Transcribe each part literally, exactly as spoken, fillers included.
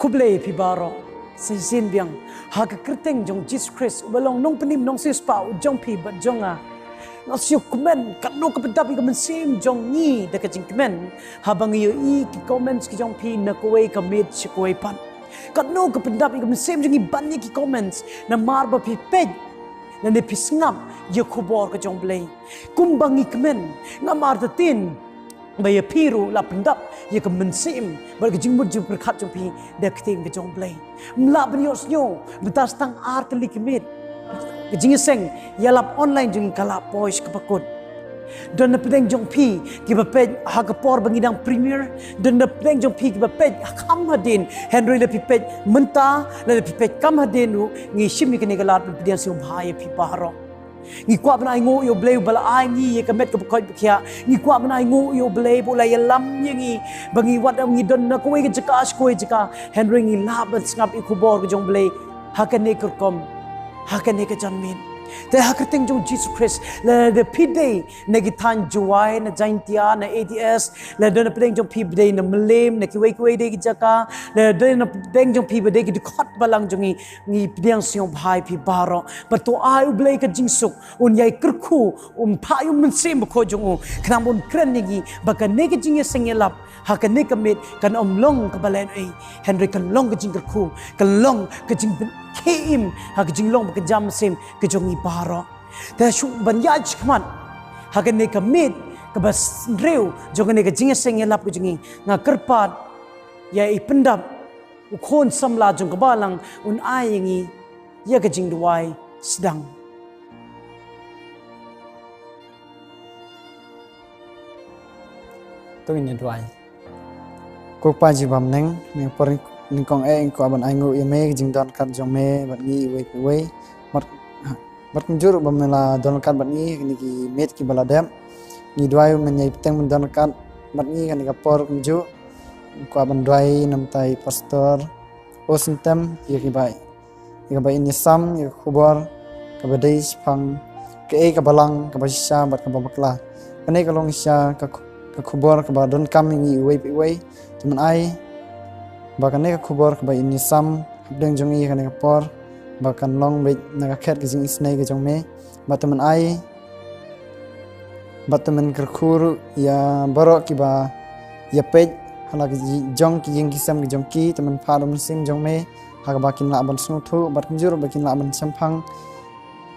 Khublei phi baroh. Sa shisien biang, ha ka kyrteng jong Jisu Khrist, uba long nongpynim nongsiewspah u jong phi bad jong nga, nga sngewkmen katno ka pyndap ïa ka mynsiem jong ngi da ka jingkmen haba ngi ïohi ki comments ki jong phi na kawei ka miet sha kawei pat. Katno ka pyndap ïa ka mynsiem jong ngi ban ïa ki comments namar ba phi peit lane phi sngap ïa ka khubor ka jong U Blei. Kumba ngi kmen, ngam artatien ba ïa phi ruh la pyndap ïa ka mynsiem bad ka jingmut jingpyrkhat jong phi da ka ktien ka jong U Blei. Ym lah ban ïohsngew, mynta sa tang ar tylli ki miet ka jingïaseng ïalap online jong ngi ka la poi sha kaba kut. Don na pdeng jong phi kiba peit ha ka por ba ngi dang premiere, don na pdeng jong phi kiba peit ha kham hadien, hynrei lada phi peit mynta, lada phi peit kham hadien ruh, ngi shim ïa kane ka lad ban pdiang sngewbha ïa phi baroh. Ngi kwah ban ainguh ïa U Blei uba la ai ngi ïa ka met kaba koit ba khiah. Ngi kwah ban ainguh ïa U Blei ba u la ïalam ïa ngi ba ngi wat ngi don na kawei ka jaka sha kawei jaka, hynrei ngi lah ban sngap ïa ka khubor ka jong U Blei ha kane ka rukom, ha kane ka janmiet. Te ha ka kyrteng jong Jisu Khrist, lada phi dei na ki thaiñ Jowai, na Jaintia, na A T S, lada na pdeng jong phi ba dei na Mylliem, na kiwei kiwei de ki jaka, lada na pdeng jong phi ba dei ki dkhot balang jong ngi, ngi pdiang sngewbha ïa phi baroh. Bad to ai U Blei ka jingsuk, un ïai kyrkhu, un phah ïa u Mynsiem Bakhuid jong u, khnang ba un kren ïa ngi ba kane ka jingïaseng ïalap ha kane ka miet kan ym long kaba lehnohei, hynrei kan long ka jingkyrkhu, kan long ka jingpynkhie im ha ka jinglong bad ka jam mynsiem ka jong ngi baroh. Te shu ban ïaid shakhmat ha kane ka miet kaba hynriew jong kane ka jingïaseng ïalap ka jong ngi, nga kyrpad ïa i Pyndap, u khun samla jong ka balang, un ai ïa ngi ïa ka jingduwai sdang. To ngin ïa duwai. Ko Kpa jong ngi ba ha bneng, ha kane ka por nyngkong eh ngi kwah ban ainguh ïa me ka jingdon ryngkat jong me bad ngi iwei pa iwei. Bad, bad kumjuh ruh ba me la don ryngkat bad ngi ha kine ki miet kiba la dep. Ngi duwai ba men ïai bteng, men don ryngkat bad ngi ha kane ka por kumjuh. Ngi kwah ban duwai na ka bynta i Pastor O Syntem, ïa kiba, ïa kaba in ïasam ïa ka khubor kaba dei shaphang kaei ka balang kaba shisha bad kaba bakla. Kane ka long shisha ka khu-, ka khubor kaba donkam ïa ngi iwei pa iwei. To men ai ba kane ka khubor kaba in ïasam hapdeng jong ngi ha kane ka por ba kan long beit na ka khet ka jingisynei ka jong me. Bad to men ai, bad to men kyrkhu ruh ïa baroh kiba ïa peit ha la ka ji-, jong ki ïing ki sem ki jong ki, to men phah da u Mynsiem jong me ha kaba kin lah ban sngewthuh bad kumjuh ruh ba kin lah ban shemphang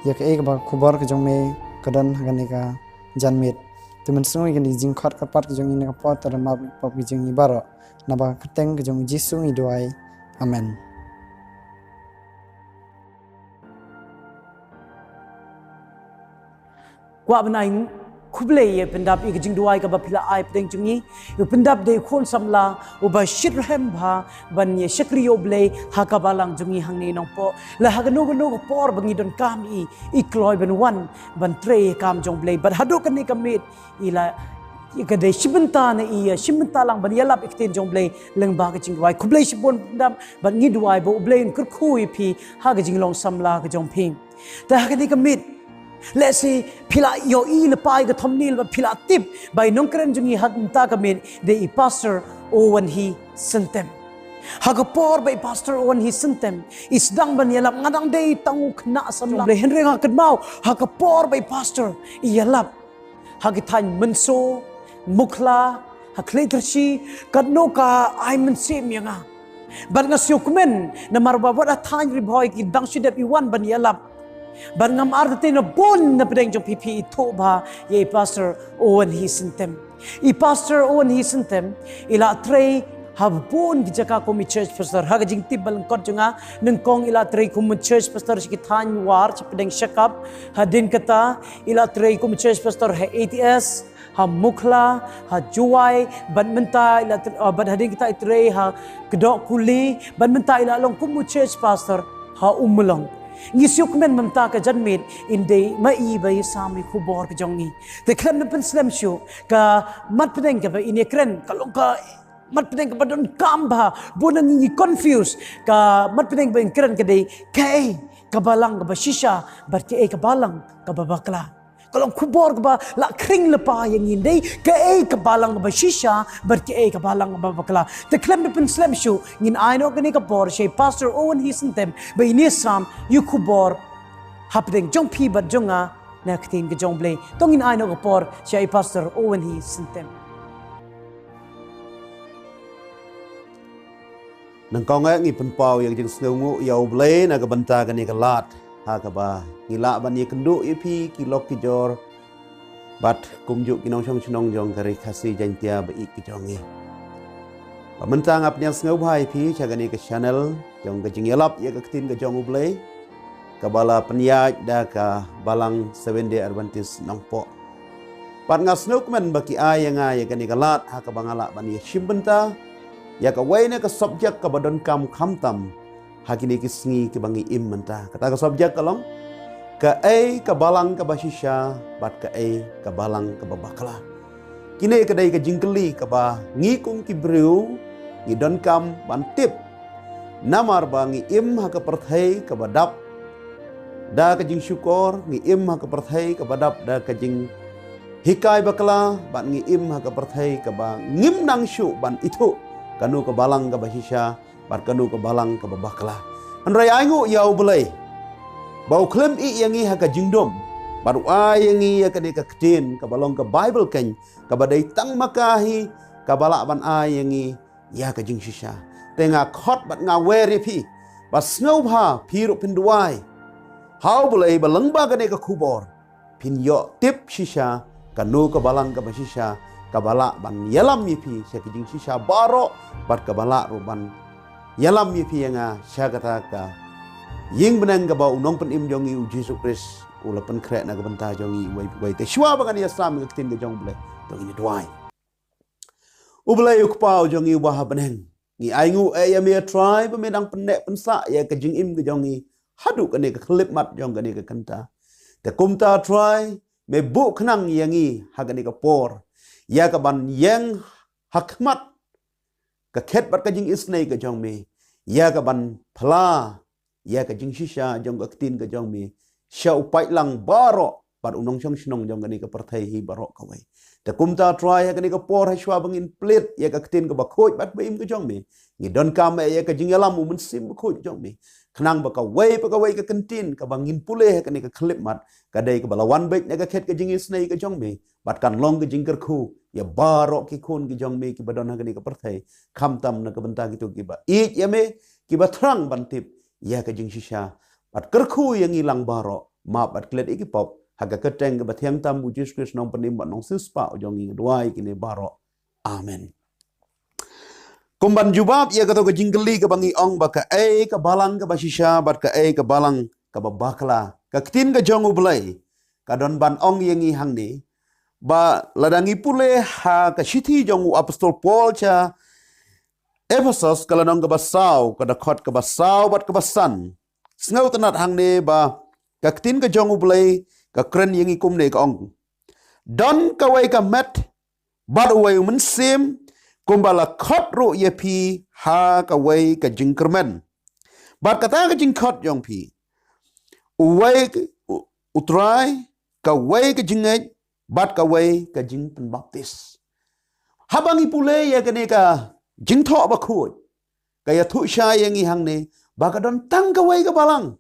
ïa kaei kaba ka khubor ka jong me ka don ha kane ka janmiet. To men sngew ïa kane ka jingkhot kyrpad ka jong ngi ha kane ka por, to da map ïa ki pop ki jong ngi baroh. Naba ka kyrteng ka jong U Jisu ngi duwai. Amen. Kwah ban ai khublei ïa i Pyndap ïa ka jingduwai kaba phi la ai hapdeng jong ngi. Ïa i Pyndap dei u khun samla uba shitrhem bha ban ïa shakri ïa U Blei ha ka balang jong ngi hangne Nongpoh. La ha kano kano ka por ba ngi donkam i, i kloi ban wan ban trei ïa ka kam jong U Blei. Bad haduh kane ka miet i la, i ka dei shibynta na i, ïa shibynta lang ban ïalap ïa ka ktien jong U Blei lyngba ka jingduwai. Khublei shibun Pyndap, bad ngi duwai ba U Blei un kyrkhu ïa phi ha ka jinglong samla ka jong phi. Te ha kane ka miet, lehse phi la ïohi lypa ïa ka thumbnail bad phi la tip ba i nongkren jong ngi ha kata ka miet dei i Pastor Owen Hi Syntem. Ha ka por ba i Pastor Owen Hi Syntem i sdang ban ïalap, nga dang dei tang u khynnah samla. Hynrei nga kynmaw ha ka por ba i Pastor i ïalap ha ki thaiñ Mynso, Mukhla, ha Khliehtyrshi, katno ka ai mynsiem ïa nga. Bad nga sngewkmen namar ba wat ha thaiñ Ri Bhoi ki dang shu dep i wan ban ïalap. Bad ngam artatien ba bun na pdeng jong phi phi ithuh bha ïa i Pastor Owen Hi Syntem. I Pastor Owen Hi Syntem i la trei ha bun ki jaka kum i church pastor. Ha ka jingtip ba lyngkot jong nga, nyngkong i la trei kum i church pastor sha ki thaiñ War, sha pdeng Shakap. Hadien kata i la trei kum i church pastor ha A T S, ha Mukhla, ha Jowai, bad mynta i la tre-, ah, bad hadien kata i trei ha Kdok Kuli, bad mynta i la long kum u church pastor ha Ummulong. Ngi sngewkmen mynta ka janmiet in dei ma i ba ïasam ïa ka khubor ka jong ngi. Te khlem da pynslem shuh, ka mat pdeng kaba in ïakren ka long ka mat pdeng kaba donkam bha, bun na ngi ngi confuse. Ka mat pdeng ba in kren ka dei kaei ka balang kaba shisha bad kaei ka balang kaba bakla. Ka long khubor kaba la khring lypa ïa ngi, dei kaei ka balang kaba shisha bad kaei ka balang kaba bakla. Te khlem da pynslem shuh, ngin ai noh kane ka por sha i Pastor Owen Hi Syntem ba in ïa sam ïa u khubor hapdeng jong phi bad jong nga na ka ktien ka jong U Blei. To ngin ai noh ka por sha i Pastor Owen Hi Syntem. Nyngkong eh ngi pynpaw ïa ka jingsngewnguh ïa U Blei na ka bynta kane ka lad ha kaba ngi lah ban ïakynduh ïa phi ki lok ki jor bad kumjuh ki nongshong shnong jong ka Ri Khasi Jaiñtia ba ïeit ki jong ngi. Ba mynta nga pynïasngewbha ïa phi sha kane ka channel jong ka jingïalap ïa ka ktien ka jong U Blei kaba la pynïaid da ka Balang Seventh Day Adventist Nongpoh. Bad nga sngewkmen ba ki ai ïa nga ïa kane ka lad ha kaba nga lah ban ïashim bynta ïa kawei na ka subject kaba donkam khamtam ha kine ki sngi kiba ngi im mynta. Kata ka subject ka long kaei ka balang kaba shisha bad kaei ka balang kaba bakla. Kine ka dei ka jingkylli kaba ngi kum ki briew ngi donkam ban tip. Namar ba ngi im ha ka pyrthei kaba dap da ka jingshukor, ngi im ha ka pyrthei kaba dap da ka jinghikai bakla, bad ngi im ha ka pyrthei kaba ngim nang shuh ban ithuh kano ka balang kaba shisha bad kano ka balang kaba bakla. Hynrei ainguh ïa U Blei ba u khlem ïeh ïa ngi ha ka jingdum bad u ai ïa ngi ïa kane ka ktien kaba long ka Bible keiñ, kaba dei tang ma ka hi kaba lah ban ai ïa ngi ïa ka jingshisha. Te nga khot bad nga wer ïa phi ba sngewbha phi ruh phin duwai ha U Blei ba lyngba kane ka khubor phin ïoh tip shisha kano ka balang kaba shisha kaba lah ban ïalam ïa phi sha ka jingshisha baroh bad kaba lah ruh ban ïalam ïa phi ïa nga sha kata ka ïing bneng kaba u Nongpynim jong ngi U Jisu Khrist u la pynkhreh na ka bynta jong ngi uwei pa uwei. Te shuwa ba ngan ïasam ïa ka ktien ka jong U Blei, to ngin ïa duwai. U Blei U Kpa u jong ngi uba ha bneng, ngi ainguh eh ïa me, A Trai, ba me dang pynneh pynsah ïa ka jingim ka jong ngi haduh kane ka khyllipmat jong kane ka kynta. Te kumta, A Trai, me buh khnang ïa ngi ha kane ka por ïa ka ban ïeng ha khmat ka khet bad ka jingisynei ka jong me, ïa ka ban phla ïa ka jingshisha jong ka ktien ka jong me sha u paidlang baroh bad u nongshong shnong jong kane ka pyrthei hi baroh kawei. Te kumta, A Trai, ha kane ka por, ha shuwa ba ngin plie ïa ka ktien kaba khuid bad ba im ka jong me, ngi donkam eh ïa ka jingïalam u Mynsiem Bakhuid jong me, khnang ba kawei pa kawei ka kyntien kaba ngin pule ha kane ka khyllipmat ka dei kaba la wan beit na ka khet ka jingisynei ka jong me bad kan long ka jingkyrkhu ïa baroh ki khun ki jong me kiba don ha kane ka pyrthei, khamtam na ka bynta kito kiba ïeit ïa me, kiba thrang ban tip ïa ka jingshisha. Bad kyrkhu ïa ngi lang baroh, map bad klet ïa ki pop, ha ka kyrteng kaba thiang tam U Jisu Khrist, Nongpynim bad Nongsiewspah u jong ngi, nga duwai kine baroh. Amen. Kum ban jubab ïa kato ka jingkylli kaba ngi ong ba kaei ka balang kaba shisha bad kaei ka balang kaba bakla, ka ktien ka jong U Blei ka don ban ong ïa ngi hangne, ba lada ngi pule ha ka shithi jong u Apostol Paul sha Ephesos, ka lynnong kaba saw, ka dkhot kaba saw bad kaba san, sngewtynnad hangne ba ka ktien ka jong U Blei ka kren ïa ngi kumne, ka ong: Don kawei ka met bad uwei u mynsiem, kumba la khot ruh ïa phi ha kawei ka jingkyrmen. Bad kata ka jingkhot jong phi, uwei u, u Trai, kawei ka jingngeit, bad kawei ka jingpynbaptis. Haba ngi pule ïa kane ka Jingthoh Bakhuid, ka ïathuh shai ïa ngi hangne ba ka don tang kawei ka balang,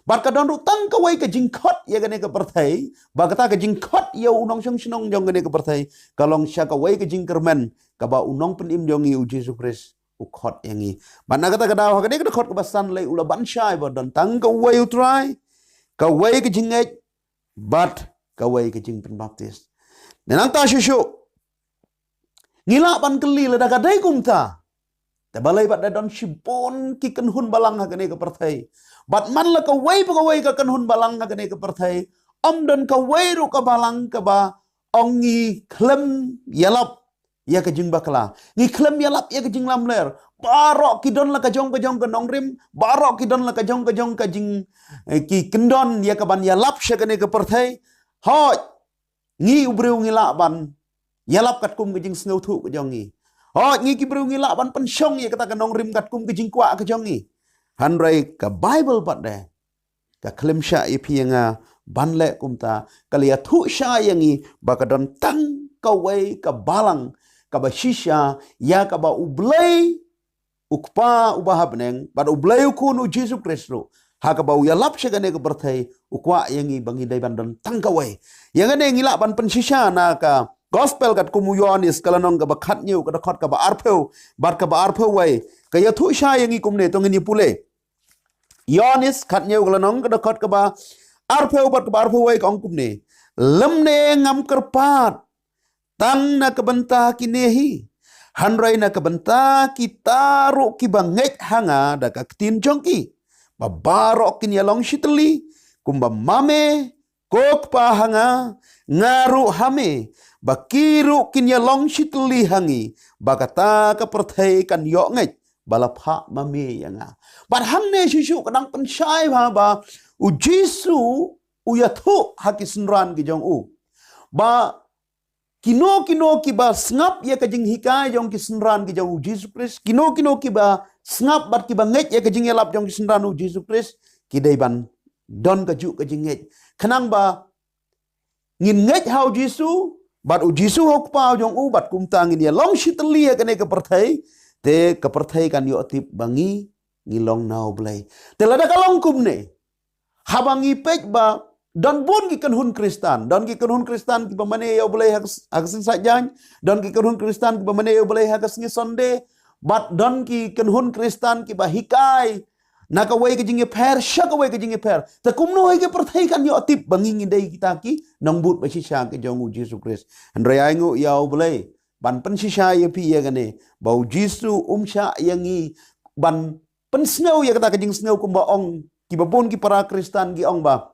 bad ka don ruh tang kawei ka jingkhot ïa kane ka pyrthei, ba kata ka jingkhot ïa u nongshong shnong jong kane ka pyrthei ka long sha kawei ka jingkyrmen kaba u Nongpynim jong ngi U Jisu Khrist u khot ïa ngi. Bad na kata ka daw, ha kane ka dkhot kaba san lei u la ban shai ba don tang kawei u Trai, kawei ka jingngeit, bad kawei ka jingpynbaptis. Nangta shuh shuh ngi lah ban kylli lada ka dei kumta, te balei pat da don shibun ki kynhun balang ha kane ka pyrthei? Bad man la kawei pa kawei ka kynhun balang ha kane ka pyrthei, ym don kawei ruh ka balang kaba ong ngi khlem ïalap ïa ka jingbakla, ngi khlem ïalap ïa ka jinglamler. Baroh ki don la ka jong ka jong ka nongrim, baroh ki don la ka jong ka jong ka jing, eh, ki kyndon ïa ka ban ïalap sha kane ka pyrthei. Hooid, ngi u briew ngi lah ban ïalap katkum ka jingsngewthuh ka jong ngi. Hooid, ngi ki briew ngi lah ban pynshong ïa kata ka nongrim katkum ka jingkwah ka jong ngi. Hynrei ka Baibl pat de ka khlem shah ïa phi ïa nga ban leh kumta, ka la ïathuh shai ïa ngi ba ka don tang kawei ka balang kaba shisha, ïa kaba U Blei U Kpa uba ha bneng bad U Blei U Khun U Jisu Khrist ruh, ha kaba u ïalap sha kane ka pyrthei, u kwah ïa ngi ba ngi dei ban don tang kawei. Ïa kane ngi lah ban pynshisha na ka Gospel katkum u Ïoannis, ka lynnong kaba khathynñiew, ka dkhot kaba arphew bad kaba arphew wei. Ka ïathuh shai ïa ngi kumne, to ngin ïa pule. Ïoannis khathynñiew, ka lynnong, ka dkhot kaba arphew bad kaba arphew wei, ka ong kumne: Lymne ngam kyrpad tang na ka bynta kine hi, hynrei na ka bynta kita ruh kiba ngeit ha nga da ka ktien jong ki, ba baroh kin ïalong shitylli, kumba ma me, ko Kpa, ha nga, nga ruh ha me, ba ki ruh kin ïalong shitylli ha ngi, ba kata ka pyrthei kan ïoh ngeit ba la phah ma me ïa nga. Bad hangne shuh shuh ka dang pynshai bha ba U Jisu u ïathuh ha ki synran ki jong u ba kino kino kiba sngap ïa ka jinghikai jong ki synran ki jong U Jisu Khrist, kino kino kiba sngap bad kiba ngeit ïa ka jingïalap jong ki synran U Jisu Khrist, ki dei ban don kajuh ka jingngeit, khnang ba ngin ngeit ha U Jisu bad U Jisu ha U Kpa jong u, bad kumta ngin ïalong shitylli ha kane ka pyrthei, te ka pyrthei kan ïoh tip ba ngi, ngi long na U Blei. Te lada ka long kumne, haba ngi peit ba don bun ki kynhun Khristan, don ki kynhun Khristan kiba mane ïa U Blei ha ka s-, ha ka sngi Saitjaiñ, don ki kynhun Khristan kiba mane ïa U Blei ha ka sngi Sunday, bad don ki kynhun Khristan kiba hikai na kawei ka jingïapher sha kawei ka jingïapher. Te kumno hi ka pyrthei kan ïoh tip ba ngi, ngi dei kita ki nongbud ba shisha ki jong U Jisu Khrist? Hynrei ai nguh ïa U Blei ban pynshisha ïa phi ïa kane, ba U Jisu um shah ïa ngi ban pynsngew ïa kata ka jingsngew kumba ong kiba bun ki para Khristan ki ong ba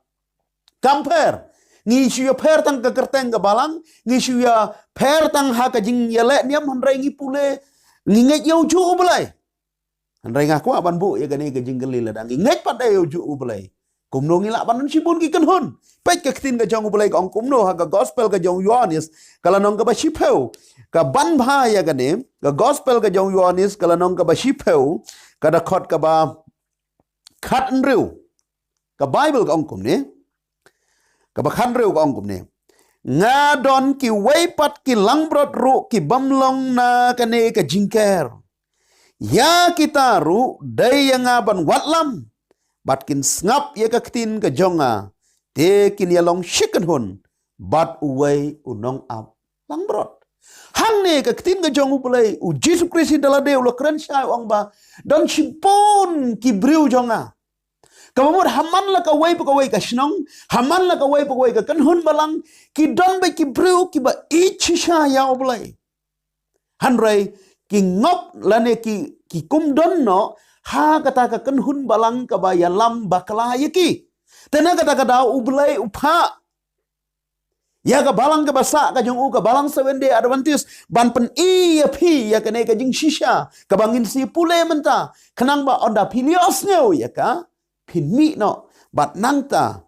kam pher. Ngi shu ïapher tang ka kyrteng ka balang, ngi shu ïapher tang ha ka jingïaleh niam, hynrei ngi pule, ngi ngeit ïa u juh U Blei. Hynrei nga kwah ban buh ïa kane ka jingkylli, lada ngi ngeit pat ïa u juh U Blei, kumno ngi lah ban don shibun ki kynhun? Peit ka ktien ka jong U Blei ka ong kumno ha ka Gospel ka jong u Ïoannis, ka lynnong kaba shiphew. Ka ban bha ïa kane, ka Gospel ka jong u Ïoannis, ka lynnong kaba shiphew, ka dkhot kaba khathynriew. Ka Baibl ka ong kumne, kaba khathynriew ka ong kumne: Nga don kiwei pat ki langbrot ruh kibym long na kane ka jingker. Ïa kita ruh dei ïa nga ban watlam, bad kin sngap ïa ka ktien ka jong nga, te kin ïalong shi kynhun bad uwei u nongap langbrot. Hangne ka ktien ka jong U Blei, U Jisu Khrist hi da lade u la kren shai, u ong ba don shibun ki briew jong nga. Kaba mut ha man la kawei pa kawei ka shnong, ha man la kawei pa kawei ka kynhun balang, ki don beit ki briew kiba ïeit shisha ïa U Blei. Hynrei ki ngop lane ki, ki kum don noh ha kata ka kynhun balang kaba ïalam bakla ïa ki. Te na kata ka daw U Blei u phah ïa ka balang kaba sah ka jong u, ka balang Seventh Day Adventist, ban pyni ïa phi ïa kane ka jingshisha kaba ngin sa pule mynta, khnang ba ynda phi ïohsngew ïa ka, phin mih noh bad nangta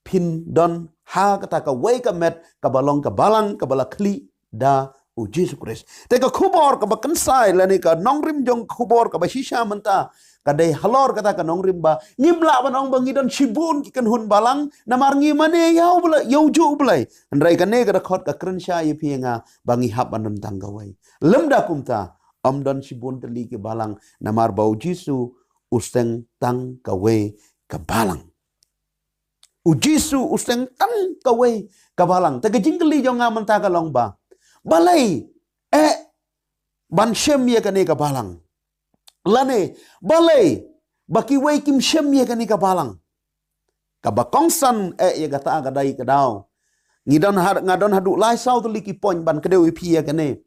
phin don ha kata kawei ka met kaba long ka balang kaba la khlieh da U Jisu Khrist. Te ka khubor kaba kynsai lane ka nongrim jong ka khubor kaba shisha mynta ka dei halor kata ka nongrim ba ngim lah ban ong ba ngi don shibun ki kynhun balang namar ngi mane ïa U Blei, ïa u juh U Blei. Hynrei kane ka dkhot ka kren shai ïa phi ïa nga ba ngi hap ban don tang kawei. Lymda kumta, ym don shibun tylli ki balang namar ba U Jisu u seng tang kawei ka balang. U Jisu u seng tang kawei ka balang. Te ka jingkylli jong nga mynta ka long ba, balei eh ban shem ïa kane ka balang? Lane balei ba kiwei kim shem ïa kane ka balang? Kaba kongsan eh ïa kata ka dei ka daw. Ngi don ha, nga don haduh lai saw tylli ki point ban kdew ïa phi ïa kane.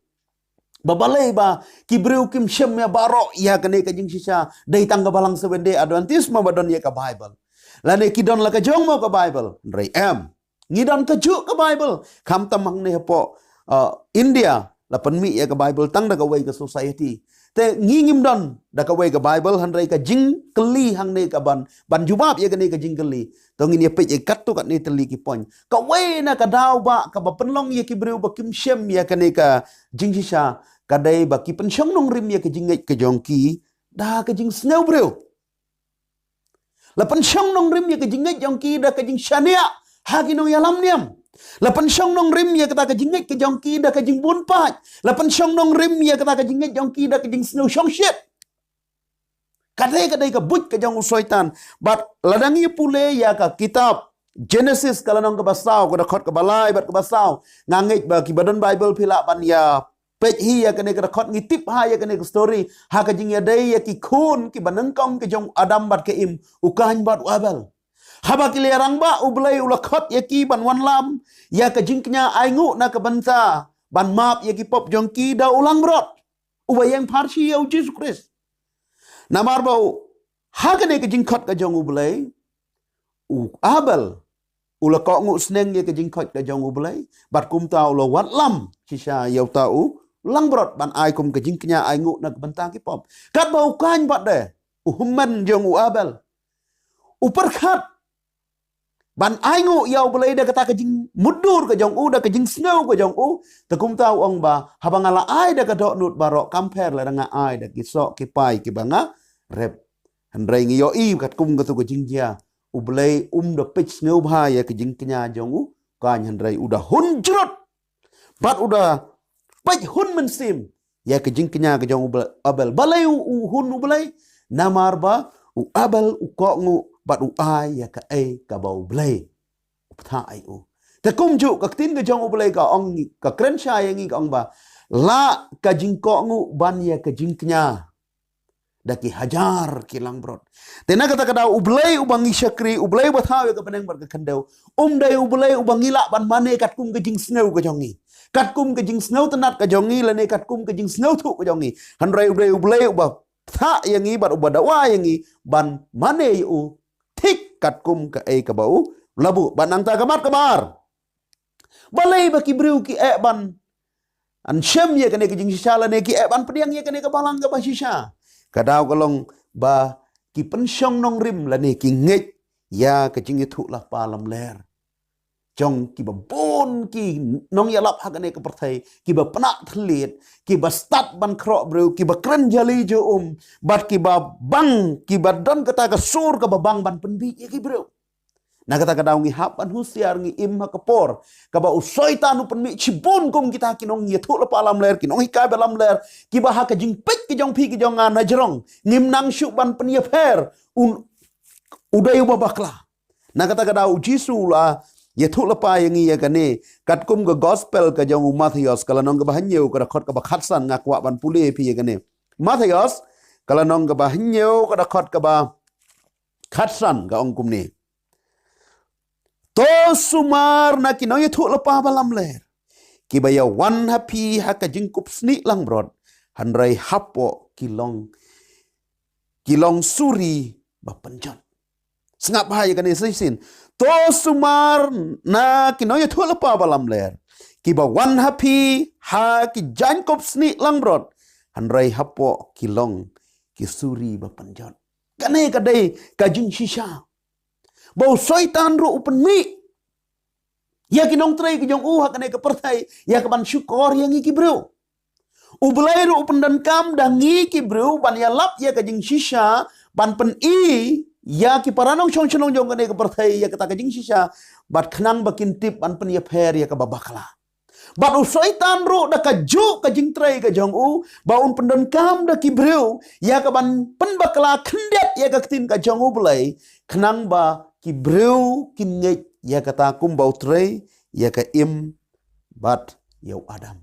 Ba balei ba ki briew kim shem ïa baroh ïa kane ka jingshisha, dei tang ka balang Seventh Day Adventist mo ba don ïa ka Bible? Lane ki don la ka jong mo ka Bible? Hynrei em. Ngi don kajuh ka Bible. Khamtam hangne hapoh, uh, India, la pynmih ïa ka Bible tang da kawei ka society. Te ngi ngim don da kawei ka Bible, hynrei ka jingkylli hangne ka ban, ban jubab ïa kane ka jingkylli, to ngin ïa peit ïa katto katne tylli ki point. Kawei na ka daw ba kaba pynlong ïa ki briew ba kim shem ïa kane ka jingshisha, ka dei ba ki pynshong nongrim ïa ka jingngeit ka jong ki da ka jingsngew briew. La pynshong nongrim ïa ka jingngeit jong ki da ka jingshaniah ha ki nongïalam niam. La pynshong nongrim ïa kata ka jingngeit ka jong ki da ka jingbun paid. La pynshong nongrim ïa kata ka jingngeit jong ki da ka jingsngew shongshit. Ka dei, ka dei ka buit ka jong u Soitan. Bad lada ngi pule ïa ka kitab Genesis ka lynnong kaba saw, ka dkhot kaba lai bad kaba saw. Nga ngeit ba kiba don Bible phi lah ban ïa peit hi ïa kane ka dkhot, ngi tip ha ïa kane ka story. Ha ka jingïadei ïa ki khun kiba nyngkong ka jong u Adam bad ka Im, u Kain bad u Abel. Haba ki la ïarangbah, U Blei u la khot ïa ki ban wanlam ïa ka jingkñia ainguh na ka bynta ban map ïa ki pop jong ki da u langbrot uba ïeng pharshi ïa u Jisu Khrist. Namar ba u, ha kane ka jingkhot ka jong U Blei, u Abel u la kohnguh sneng ïa ka jingkhot ka jong U Blei, bad kumta u la wanlam shisha ïa uta u langbrot ban ai kum ka jingkñia ainguh na ka bynta ki pop. Katba u Kain pat de, u hynmen jong u Abel, u pyrkhat ban ainguh ïa U Blei da kata ka jingmutdur ka jong u, da ka jingsngew ka jong u. Te kumta u ong ba, haba nga la ai da ka dohnud baroh, kam pher lada nga ai da ki soh ki pai kiba nga rep. Hynrei ngi ïohi katkum katu ka jingjia, U Blei um da peit sngewbha ïa ka jingkñia jong u Kain, hynrei u da hun jrut bad u da peit hun mynsiem ïa ka jingkñia ka jong u Bel-, Abel. Balei u, u hun U Blei? Namar ba u Abel u kohnguh bad u ai ïa kaei kaba U Blei u bthah ïa u. Te kumjuh ka ktien ka jong U Blei ka ong, ka kren shai ïa ngi, ka ong ba, la ka jingkohnguh ban ïa ka jingkñia da ki hajar ki langbrot. Te na kata ka daw U Blei uba ngi shakri, U Blei uba thaw ïa ka bneng bad ka khyndew, um dei U Blei uba ngi lah ban mane katkum ka jingsngew ka jong ngi, katkum ka jingsngewtynnat ka jong ngi, lane katkum ka jingsngewthuh ka jong ngi. Hynrei U Blei, U Blei uba bthah ïa ngi bad uba dawa ïa ngi ban mane ïa u thik katkum kaei kaba u la buh. Bad nangta ka mat kaba ar, balei ba ki briew ki eh ban, ban shem ïa kane ka jingshisha lane ki eh ban pdiang ïa kane ka balang kaba shisha? Ka daw ka long ba ki pynshong nongrim lane ki ngeit ïa ka jingïathuhlypa lamler jong kiba bun ki nongïalap ha kane ka pyrthei, kiba pnah thylliej, kiba stad ban khroh briew, kiba kren jali jong um, bad kiba bang, kiba don kata ka sur kaba bang ban pynbiej ïa ki briew. Na kata ka daw ngi hap ban husiar, ngi im ha ka por kaba u Soitan u pynmih shibun kum kita ki nongïathuhlypa lamler, ki nonghikai ba lamler, kiba ha ka jingpeit ka jong phi ka jong nga na jrong ngim nang shuh ban pynïapher un, u dei uba bakla. Na kata ka daw u Jisu u la ïathuhlypa ïa ngi ïa kane katkum ka gospel ka jong u Mathaios, ka lynnong kaba hynñiew, ka dkhot kaba khatsan, nga kwah ban pule ïa phi ïa kane. Mathaios, ka lynnong kaba hynñiew, ka dkhot kaba khatsan, ka ong kumne: To sumar na ki nongïathuhlypa ba lamler, kiba ïawan ha phi ha ka jingkup snieh langbrot, hynrei hapoh ki long, ki long suri ba pynjot. Sngap bha ïa kane shisien. To sumar na ki nongïathuhlypa ba lamler, kiba wan ha phi ha ki jingkup snieh langbrot, hynrei hapoh ki long ki suri ba pynjot. Kane ka dei ka jingshisha ba u Soitan ruh u pynmih ïa ki nongtrei ki jong u ha kane ka pyrthei, ïa ka ban shukor ïa ngi ki briew. U Blei ruh u pyndonkam da ngi ki briew ban ïalap ïa ka jingshisha, ban pyni ïa ki para nongshong shnong jong kane ka pyrthei ïa kata ka jingshisha, bad khnang ba kin tip ban pynïapher ïa kaba bakla. Bad u Soitan ruh da kajuh ka jingtrei ka jong u, ba un pyndonkam da ki briew ïa ka ban pynbakla khyndiat ïa ka ktien ka jong U Blei, khnang ba ki briew kin ngeit ïa kata kumba u trei ïa ka Im bad ïa u Adam.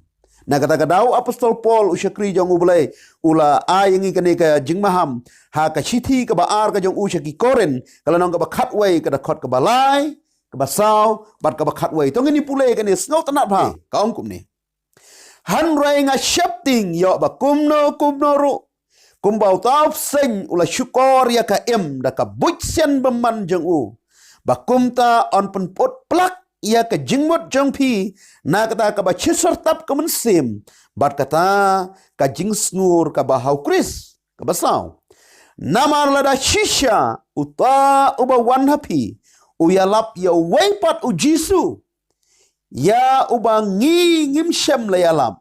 Na kata ka daw u apostol Paul, u shakri jong U Blei, u la ai ïa ngi kane ka jingmaham ha ka shithi kaba ar ka jong u sha ki Korinth, ka lynnong kaba khatwei, ka dkhot kaba lai, kaba saw bad kaba khatwei. To ngin ïa pule kane sngewtynnat bha. Ka ong kumne: Hynrei nga sheptieng ïoh ba kumno kumno ruh, kumba uta u bseiñ u la shukor ïa ka Im da ka buit sian bymman jong u, ba kumta yn pynput plak ïa ka jingmut jong phi na kata kaba shisartap ka mynsiem bad kata ka jingsngur kaba ha u Khrist. Kaba saw: Namar lada shisha uta uba wan ha phi u ïalap ïa uwei pat u Jisu, ïa uba ngi ngim shym la ïalap,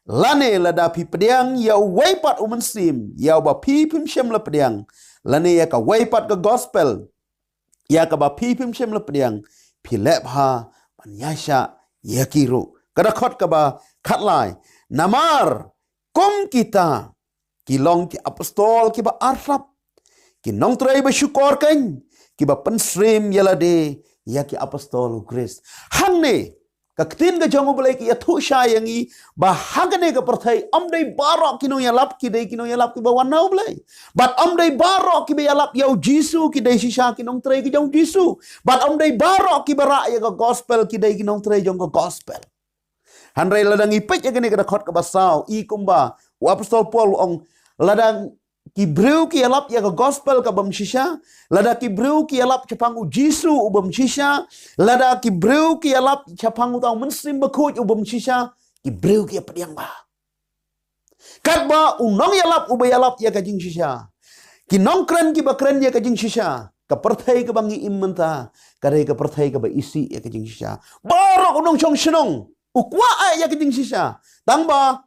lane lada phi pdiang ïa uwei pat u mynsiem ïa uba phi phim shym la pdiang, lane ïa kawei pat ka gospel, ïa kaba phi phim shym la pdiang, phi leh bha ban ïaishah ïa ki ruh. Ka dkhot kaba khatlai, namar kum kita ki long ki apostol kiba artap, ki nongtrei ba shukor keiñ, kiba pynsyriem ïa lade ïa ki apostol u Khrist. Hangne ka ktien ka jong U Blei ka ïathuh shai ïa ngi ba ha kane ka pyrthei ym dei baroh ki nongïalap ki dei ki nongïalap kiba wan na U Blei. Bad ym dei baroh kiba ïalap ïa u Jisu ki dei shisha ki nongtrei ki jong u Jisu. Bad ym dei baroh kiba rah ïa ka gospel ki dei ki nongtrei jong ka gospel. Hynrei lada ngi peit ïa kane ka dkhot kaba saw, i kumba u apostol Paul u ong, lada ki briew ki ïalap ïa ka gospel kabym shisha, lada ki briew ki ïalap shaphang u Jisu ubym shisha, lada ki briew ki ïalap shaphang uta u Mynsiem Bakhuid ubym shisha, ki briew ki ïapdiang bha. Katba u nongïalap uba ïalap ïa ka jingshisha, ki nongkren kiba kren ïa ka jingshisha, ka pyrthei kaba ngi im mynta ka dei ka pyrthei kaba isih ïa ka jingshisha. Baroh u nongshong shnong u kwah ai ïa ka jingshisha, tangba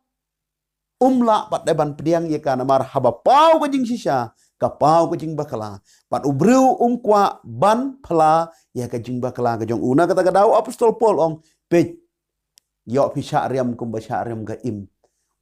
um lah pat dei ban pdiang ïa ka, namar haba paw ka jingshisha ka paw ka jingbakla. Bad u briew um kwah ban pla ïa ka jingbakla ka jong u. Na kata ka daw u apostol Paul u ong, peit, ïoh phi shah riam kumba shah riam ka im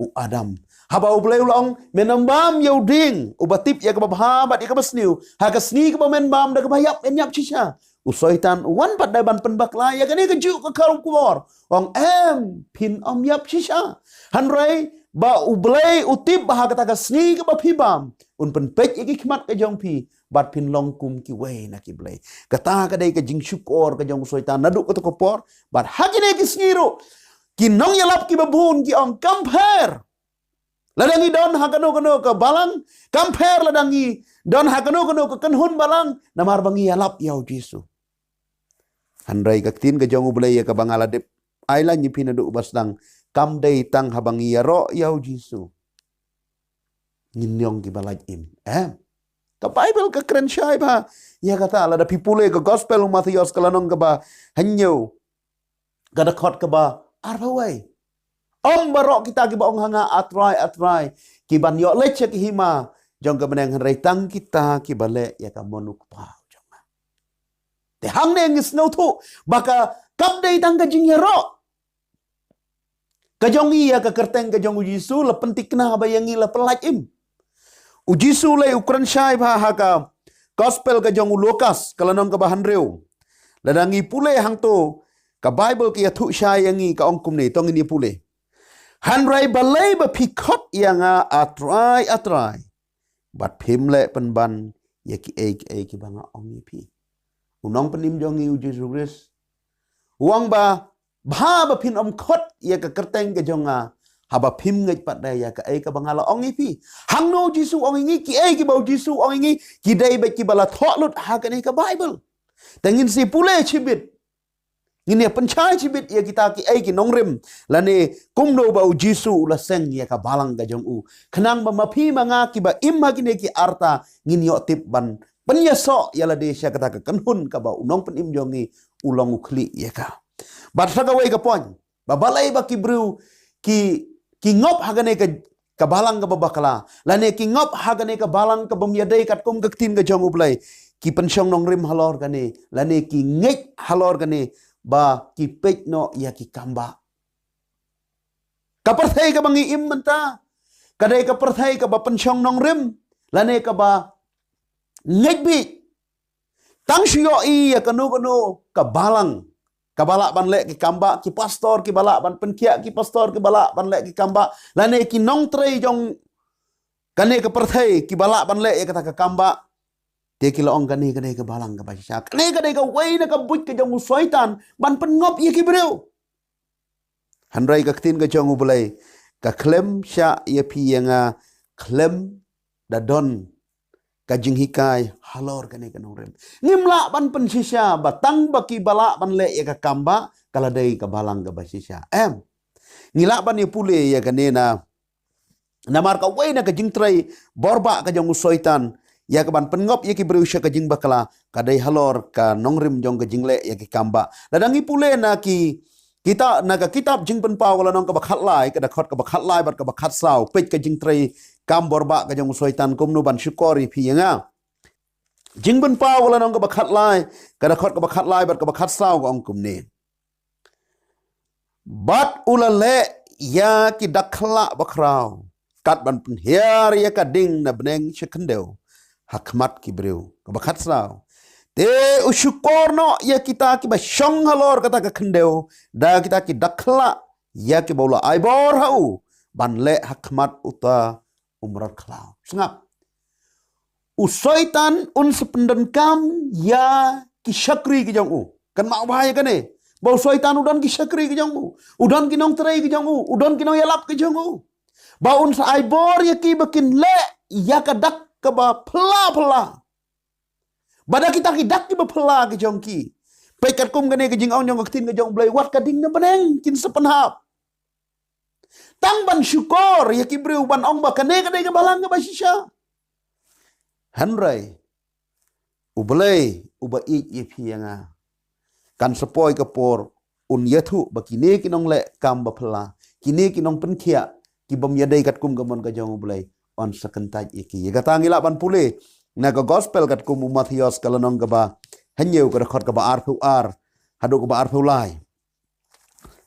u Adam. Haba U Blei u la ong, men ym bam ïa u dieng uba tip ïa kaba bha bad ïa kaba sniew, ha ka sngi kaba men bam da kaba ïap men ïap shisha. U Soitan u wan pat dei ban pynbakla ïa kane kajuh ka khubor. U ong, em, phin ym ïap shisha. Hynrei ba U Blei u tip ba ha kata ka sngi kaba phi bam, un pynpeit ïa ki khmat ka jong phi bad phin long kum kiwei na ki blei. Kata ka dei ka jingshukor ka jong u Soitan naduh kato ka por. Bad ha kine ki sngi ruh ki nongïalap kiba bun ki ong, kam pher lada ngi don ha kano kano ka balang, kam pher lada ngi don ha kano kano ka kynhun balang, namar ba ngi ïalap ïa u Jisu. Hynrei ka ktien ka jong U Blei ïa kaba nga la dep ai lem ïa phi naduh ba sdang, kam dei tang haba ngi ïaroh ïa u Jisu ngin long kiba lait im. Em. Ka Baibl ka kren shai bha ïa kata. Lada phi pule ka gospel u Mathaios ka lynnong kaba hynñiew, ka dkhot kaba arphew wei. Ym baroh kita kiba ong ha nga, A Trai, A Trai, kiban ïoh leit sha ka hima jong ka bneng, hynrei tang kita kiba leh ïa ka mon u Kpa jong nga. Te hangne ngi sngewthuh ba ka, kam dei tang ka jingïaroh ka jong ngi ïa ka kyrteng ka jong u Jisu la pynthikna ba ïa ngi la pynlait im. U Jisu lei u kren shai bha ha ka gospel ka jong u Lukas ka lynnong kaba hynriew. Lada ngi pule hangto, ka Baibl ka ïathuh shai ïa ngi, ka ong kumne, to ngin ïa pule. Hynrei balei ba phi khot ïa nga, A Trai, A Trai, bad phim leh pynban ïa kiei kiei kiba nga ong ïa phi? U Nongpynim jong ngi u Jisu Khrist u ong ba, bha ba phin ym khot ïa ka kyrteng ka jong nga haba phim ngeit pat de ïa kaei kaba nga la ong ïa phi. Hangno u Jisu u ong ïa ngi? Kiei kiba u Jisu u ong ïa ngi ki dei beit kiba la thoh lut ha kane ka Baibl. Te ngin sa pule shibit, ngin ïa pynshai shibit ïa kita kiei ki nongrim, lane kumno ba u Jisu u la seng ïa ka balang ka jong u, khnang ba ma phi ma nga kiba im ha kine ki arta ngin ïoh tip ban pynïasoh ïa lade sha kata ka kynhun kaba u Nongpynim jong ngi u long u khlieh ïa ka. Bad sa kawei ka point, ba balei ba ki briew ki, ki ngop ha kane ka, ka balang kaba bakla, lane ki ngop ha kane ka balang kabym ïadei katkum ka ktien ka jong U Blei, ki pynshong nongrim halor kane, lane ki ngeit halor kane, ba ki peit noh ïa ki kambah. Ka pyrthei kaba ngi im mynta ka dei ka pyrthei kaba pynshong nongrim, lane kaba ngeit beit. Tang shu ïohi ïa kano kano ka balang kaba lah ban leh ki kambah, ki pastor kiba lah ban pynkhiah, ki pastor kiba lah ban leh ki kambah, lane ki nongtrei jong kane ka pyrthei kiba lah ban leh ïa kata ka kambah. Te ki la ong kane ka dei ka balang kaba shisha, kane ka dei kawei na ka buit ka jong u Soitan ban pynngop ïa ki briew. Hynrei ka ktien ka jong U Blei ka khlem shah ïa phi ïa nga khlem da don ka jinghikai halor kane ka nongrim. Ngim lah ban pynshisha ba tang ba kiba lah ban leh ïa ka kambah ka la dei ka balang kaba shisha. Em. Ngi lah ban ïa pule ïa kane na, namar kawei na ka jingtrei borbah ka jong u Soitan ïa ka ban pynngop ïa ki briew sha ka jingbakla ka dei halor ka nongrim jong ka jingleh ïa ki kambah. Lada ngi pule na ki, kita, na ka kitab Jingpynpaw ka lynnong kaba khatlai, ka dkhot kaba khatlai bad kaba khatsaw, peit ka jingtrei kam borbah ka jong u Soitan kumno ban shukor ïa phi ïa nga. Jingpynpaw ka lynnong kaba khatlai, ka dkhot kaba khatlai bad kaba khatsaw ka ong kumne. Bad u la leh ïa ki dak khyllah bakhraw, kat ban pynhiar ïa ka ding na bneng sha khyndew ha khmat ki briew. Kaba khatsaw. Te u shukor noh ïa kita kiba shong halor kata ka khyndew da kita ki dak khyllah ïa kiba u la ai bor ha u ban leh ha khmat uta u mrad khlaw. Sngap. U Soitan un sa pyndonkam ïa ki shakri ki jong u. Kan mah u bha ïa kane. Ba u Soitan u don ki shakri ki jong u. U don ki nongtrei ki jong u. U don ki nongïalap ki jong u. Ba un sa ai bor ïa ki ba kin leh ïa ka dak kaba phylla phylla. Ba da kita ki dak kiba phylla ki jong ki. Peit katkum kane ka jingong jong ka ktien ka jong u Blei, wat ka ding na bneng kin sa pynhap. Tang ban shukor ïa ki briew ban ong ba kane ka dei ka balang kaba shisha. Hynrei u Blei uba ïeit ïa phi ïa nga kan sa poi ka por un ïathuh ba kine ki nongleh kam ba phylla, kine ki nongpynkhiah, ki bym ïadei katkum ka mon ka jong u Blei, un sa kyntait ïa ki. Ïa kata ngi lah ban pule na ka gospel katkum u Mathaios ka lynnong kaba hynñiew, ka dkhot kaba arphew ar haduh kaba arphew lai.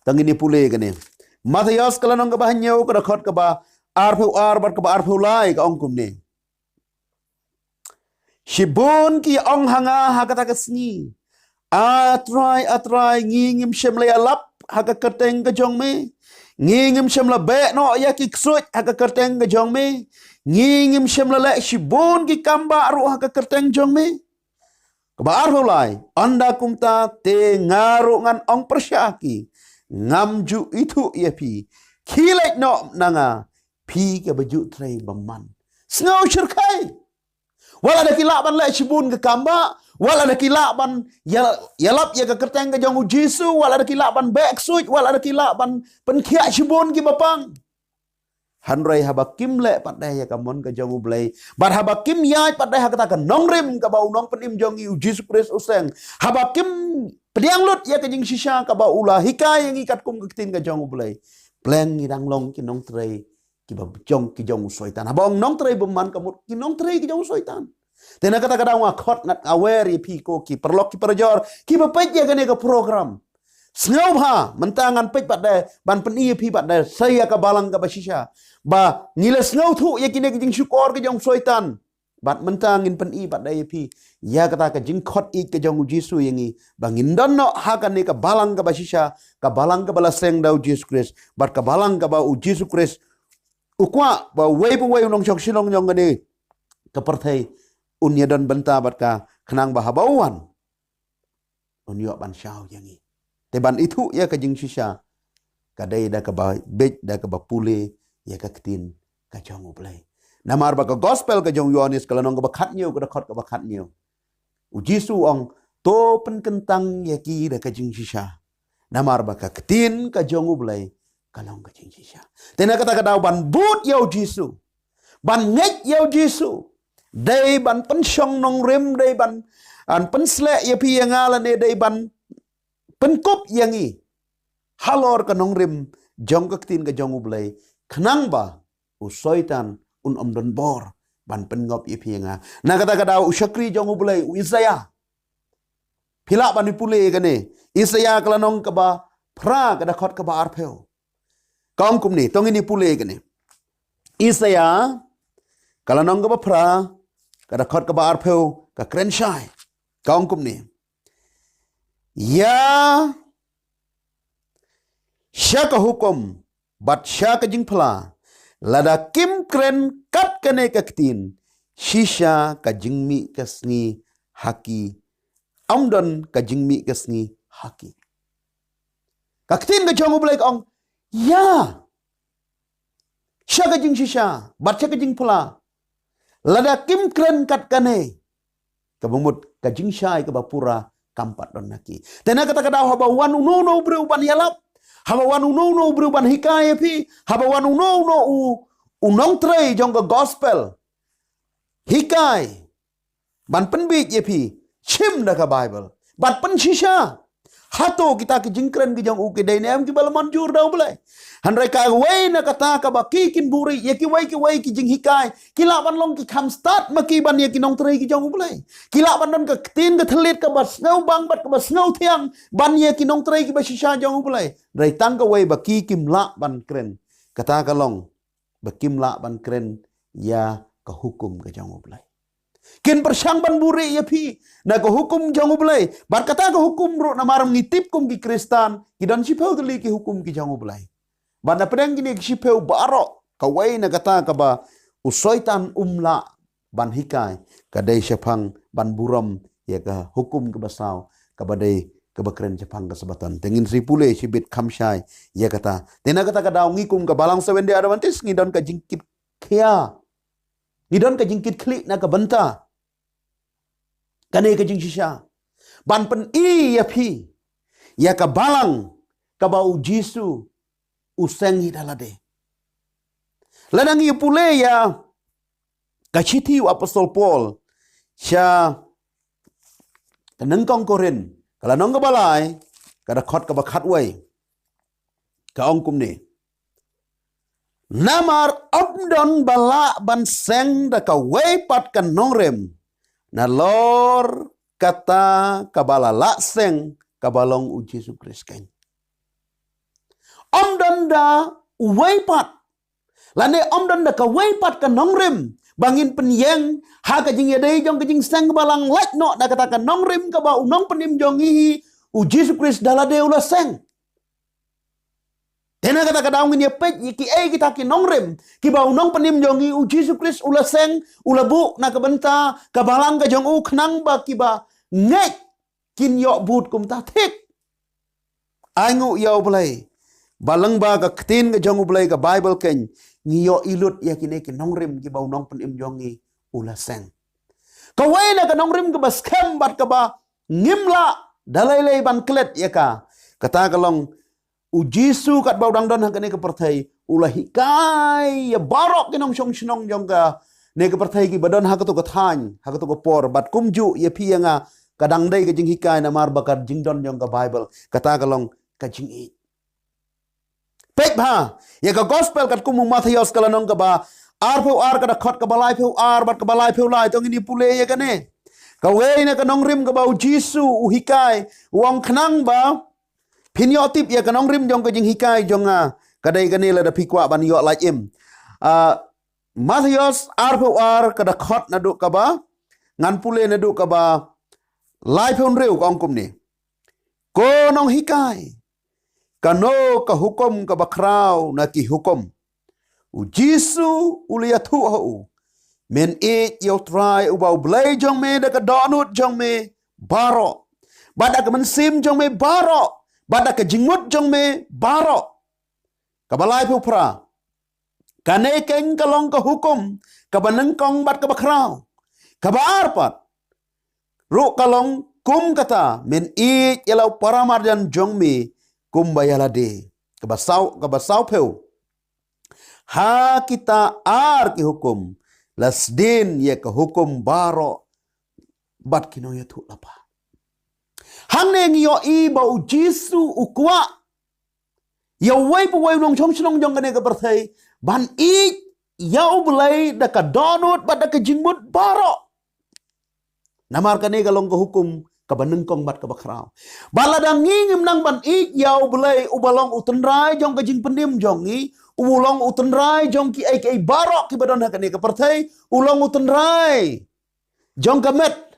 Tang ngin ïa pule kane. Mathaios ka lynnong kaba hynñiew, ka dkhot kaba arphew ar bad kaba arphew lai, ka ong kumne. Shibun ki ong ha nga ha kata ka sngi, A Trai, A Trai, ngi ngim shym la ïalap ha ka kyrteng ka jong me? Ngi ngim shym la beh noh ïa ki ksuid ha ka kyrteng ka jong me? Ngi ngim shym la leh shibun ki kam bah ruh ha ka kyrteng jong me? Kaba arphew lai, ynda kumta te nga ruh ngan ong pyrshah ha ki, ngam ju ithuh ïa phi, khie leit noh na nga, phi kiba ju trei bymman. Sngew shyrkhei. Wat la da ki lah ban leh shibun ka kam bah, wat la da ki lah ban ïa, ïalap ïa ka kyrteng ka jong u Jisu, wat la da ki lah ban beh ksuid, wat la da ki lah ban pynkhiah shibun kiba pang. Hynrei haba kim leh pat de ïa ka mon ka jong u Blei, bad haba kim ïaid pat de ha kata ka nongrim kaba u nongpynim jong ngi u Jisu Khrist u seng, haba kim pdiang lut ïa ka jingshisha kaba u la hikai ïa ngi katkum ka ktien ka jong u Blei, pleng ngi dang long ki nongtrei kiba jong, ki jong u Soitan. Haba ong nongtrei bymman ka mut ki nongtrei ki jong u Soitan. Te na kata ka daw nga khot ngat nga wer ïa phi ko ki paralok ki parajor kiba peit ïa kane ka program. Sngewbha mynta ngan peit pat de ban pyni ïa phi pat de sa ïa ka balang kaba shisha, ba ngi la sngewthuh ïa kine ki jingshukor ki jong u Soitan. Bad mynta ngin pyni pat de ïa phi ïa kata ka jingkhot ïeit ka jong u Jisu ïa ngi, ba ngin don noh ha kane ka balang kaba shisha, ka balang kaba la seng da u Jisu Khrist, bad ka balang kaba u Jisu Khrist u kwah ba uwei pa uwei u nongshong shnong jong kane ka pyrthei un ïa don bynta bad ka, khnang ba haba u wan un ïoh ban shaw ïa ngi. Te ban ithuh ïa ka jingshisha ka dei da kaba bit, da kaba pule ïa ka ktien ka jong u Blei. Namar ba ka gospel ka jong u Ïohannes ka lynnong kaba khathynñiew, ka dkhot kaba khathynñiew, u Jisu u ong, to pynkyntang ïa ki da ka jingshisha, namar ba ka ktien ka jong u Blei ka long ka jingshisha. Te na kata ka daw ban bud ïa u Jisu, ban ngeit ïa u Jisu, dei ban pynshong nongrim, dei ban, ban pynsleh ïa phi ïa nga lane dei ban pynkup ïa ngi halor ka nongrim jong ka ktien ka jong u Blei, khnang ba u Soitan un ym don bor ban pynngop ïa phi ïa nga. Na kata ka daw u shakri jong u Blei u Isaïah, phi lah ban ïa pule kane, Isaïah ka lynnong kaba phra, ka dkhot kaba arphew, ka ong kumne, to ngin ïa pule kane. Isaïah ka lynnong kaba phra, ka dkhot kaba arphew, ka kren shai, ka ong kumne. Ïa sha ka hukum bad sha ka jingphla, lada kim kren kat kane ka ktien, shisha ka jingmih ka sngi ha ki, ym don ka jingmih ka sngi ha ki. Ka ktien ka jong u Blei ka ong, ïa sha ka jingshisha bad sha ka jingphla, lada kim kren kat kane, kaba mut ka jingshai kaba pura kam pat don ha ki. Te na kata ka daw haba wan uno uno u briew ban ïalap, haba wan uno uno u briew ban hikai ïa phi, haba wan uno uno u, u nongtrei jong ka gospel, hikai, ban pynbit ïa phi, shim da ka Baibl bad pynshisha. hato kita ki jingkren ki jong u ki dei ne em kiba la mynjur da U Blei. Hynrei kawei na kata kaba ki kin buhrieh ïa kiwei kiwei ki jinghikai, ki lah ban long ki kham stad ma ki ban ïa ki nongtrei ki jong U Blei. Ki lah ban don ka ktien ka thylliej kaba sngewbang bad kaba sngewthiang ban ïa ki nongtrei kiba shisha jong U Blei. Hynrei tang kawei ba ki kim lah ban kren, kata ka long ba kim lah ban kren ïa ka hukum ka jong U Blei. Kin pyrshang ban buhrieh ïa phi na ka hukum jong U Blei. Bad kata ka hukum ruh, namar ngi tip kum ki Khristan, ki don shiphew tylli ki hukum ki jong U Blei. Bad na pdeng kine ki shiphew baroh, kawei na kata kaba u Soitan um lah ban hikai, ka dei shaphang ban burom ïa ka hukum kaba saw, kaba dei kaba kren shaphang ka Sabbaton. Te ngin sa pule shibit kham shai ïa kata. Te na kata ka daw ngi kum ka Balang Seventh Day Adventist ngi don ka jingkit khia, ngi don ka jingkit khlieh na ka bynta kane ka jingshisha ban pyni ïa phi ïa ka Balang kaba U Jisu u seng hi da lade. Lada ngi pule ïa ka shithi u Apostol Paul sha ka nyngkong Korinth, ka lynnong kaba lai, ka dkhot kaba khatwei, ka ong kumne: Namar ym don ba lah ban seng da kawei pat ka nongrim, nalor kata kaba la lah seng, kaba long U Jisu Khrist keiñ. Ym don da uwei pat, lane ym don da kawei pat ka nongrim ba ngin pynïeng ha ka jingïadei jong ka jingseng kaba lang lait noh na kata ka nongrim kaba u nongpynim jong ngi hi, U Jisu Khrist da lade u la seng. Te na kata ka daw ngin ïa peit ïa kiei kita ki nongrim kiba u nongpynim jong ngi, U Jisu Khrist, u la seng, u la buh na ka bynta ka Balang ka jong u, khnang ba kiba ngeit kin ïoh bud kumta thik. Ai nguh ïa U Blei ba lyngba ka ktien ka jong U Blei, ka Baibl keiñ, ngi ïohi lut ïa kine ki nongrim kiba u nongpynim jong ngi u la seng. Kawei na ka nongrim kaba skhem bad kaba ngim lah da lei lei ban klet ïa ka, kata ka long U Jisu katba u dang don ha kane ka pyrthei, u la hikai ïa baroh ki nongshong shnong jong kane ka pyrthei kiba don ha kato ka thaiñ, ha kato ka por, bad kumjuh ïa phi ïa nga, ka dang dei ka jinghikai namar ba ka jingdon jong ka Baibl, kata ka long ka jingïeit. Peit bha ïa ka Gospel katkum u Mathaios, ka lynnong kaba arphew ar, ka dkhot kaba laiphew ar bad kaba laiphew lai, to ngin ïa pule ïa kane. Kawei na ka nongrim kaba U Jisu u hikai, u ong, khnang ba phin ïoh tip ïa ka nongrim jong ka jinghikai jong nga, ka dei kane, lada phi kwah ban ïoh lait im. Ah, Mathaios arphew ar, ka dkhot naduh kaba, ngan pule naduh kaba laiphew hynriew, ka ong kumne: Ko nonghikai, kano ka hukum kaba khraw na ki hukum? U Jisu u la ïathuh ha u: Men ïeit ïa U Trai uba U Blei jong me da ka dohnud jong me baroh, bad da ka mynsiem jong me baroh, bad da ka jingmut jong me baroh. Kaba laiphew phra: Kane keiñ ka long ka hukum kaba nyngkong bad kaba khraw. Kaba ar pat ruh ka long kum kata: Men ïeit ïa la u paramarjan jong me kumba ïa lade. Kaba saw, kaba sawphew: Ha kita ar ki hukum la sdien ïa ka hukum baroh bad ki nongïathuhlypa. Hangne ngi ïohi ba U Jisu u kwah ïa uwei pa uwei u nongshong shnong jong kane ka pyrthei ban ïeit ïa U Blei da ka dohnud bad da ka jingmut baroh. Namar kane ka long ka hukum kaba nyngkong bad kaba khraw. Bad lada ngi ngim nang ban ïeit ïa U Blei uba long u tynrai jong ka jingpynim jong ngi, u long u tynrai jong kiei kiei baroh kiba don ha kane ka pyrthei, u long u tynrai jong ka met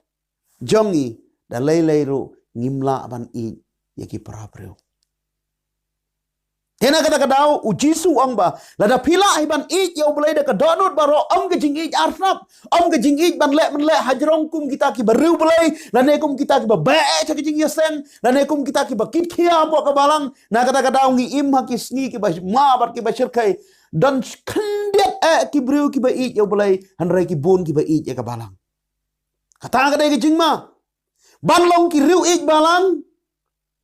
jong ngi, da lei lei ruh ngim lah ban ïeit ïa ki para briew. Te na kata ka daw U Jisu u ong ba lada phi lah hi ban ïeit ïa U Blei da ka dohnud baroh, ym ka jingïeit arsap, ym ka jingïeit ban leh mynleh hajrong kum kita kiba riewblei, lane kum kita kiba beh sha ka jingïaseng, lane kum kita kiba kit khia hapoh ka Balang. Na kata ka daw ngi im ha ki sngi kiba ma bad kiba shyrkhei. Don khyndiat eh ki briew kiba ïeit ïa U Blei, hynrei ki bun kiba ïeit ïa ka Balang. Kata ka dei ka jingma. Ban long ki riew ïeit Balang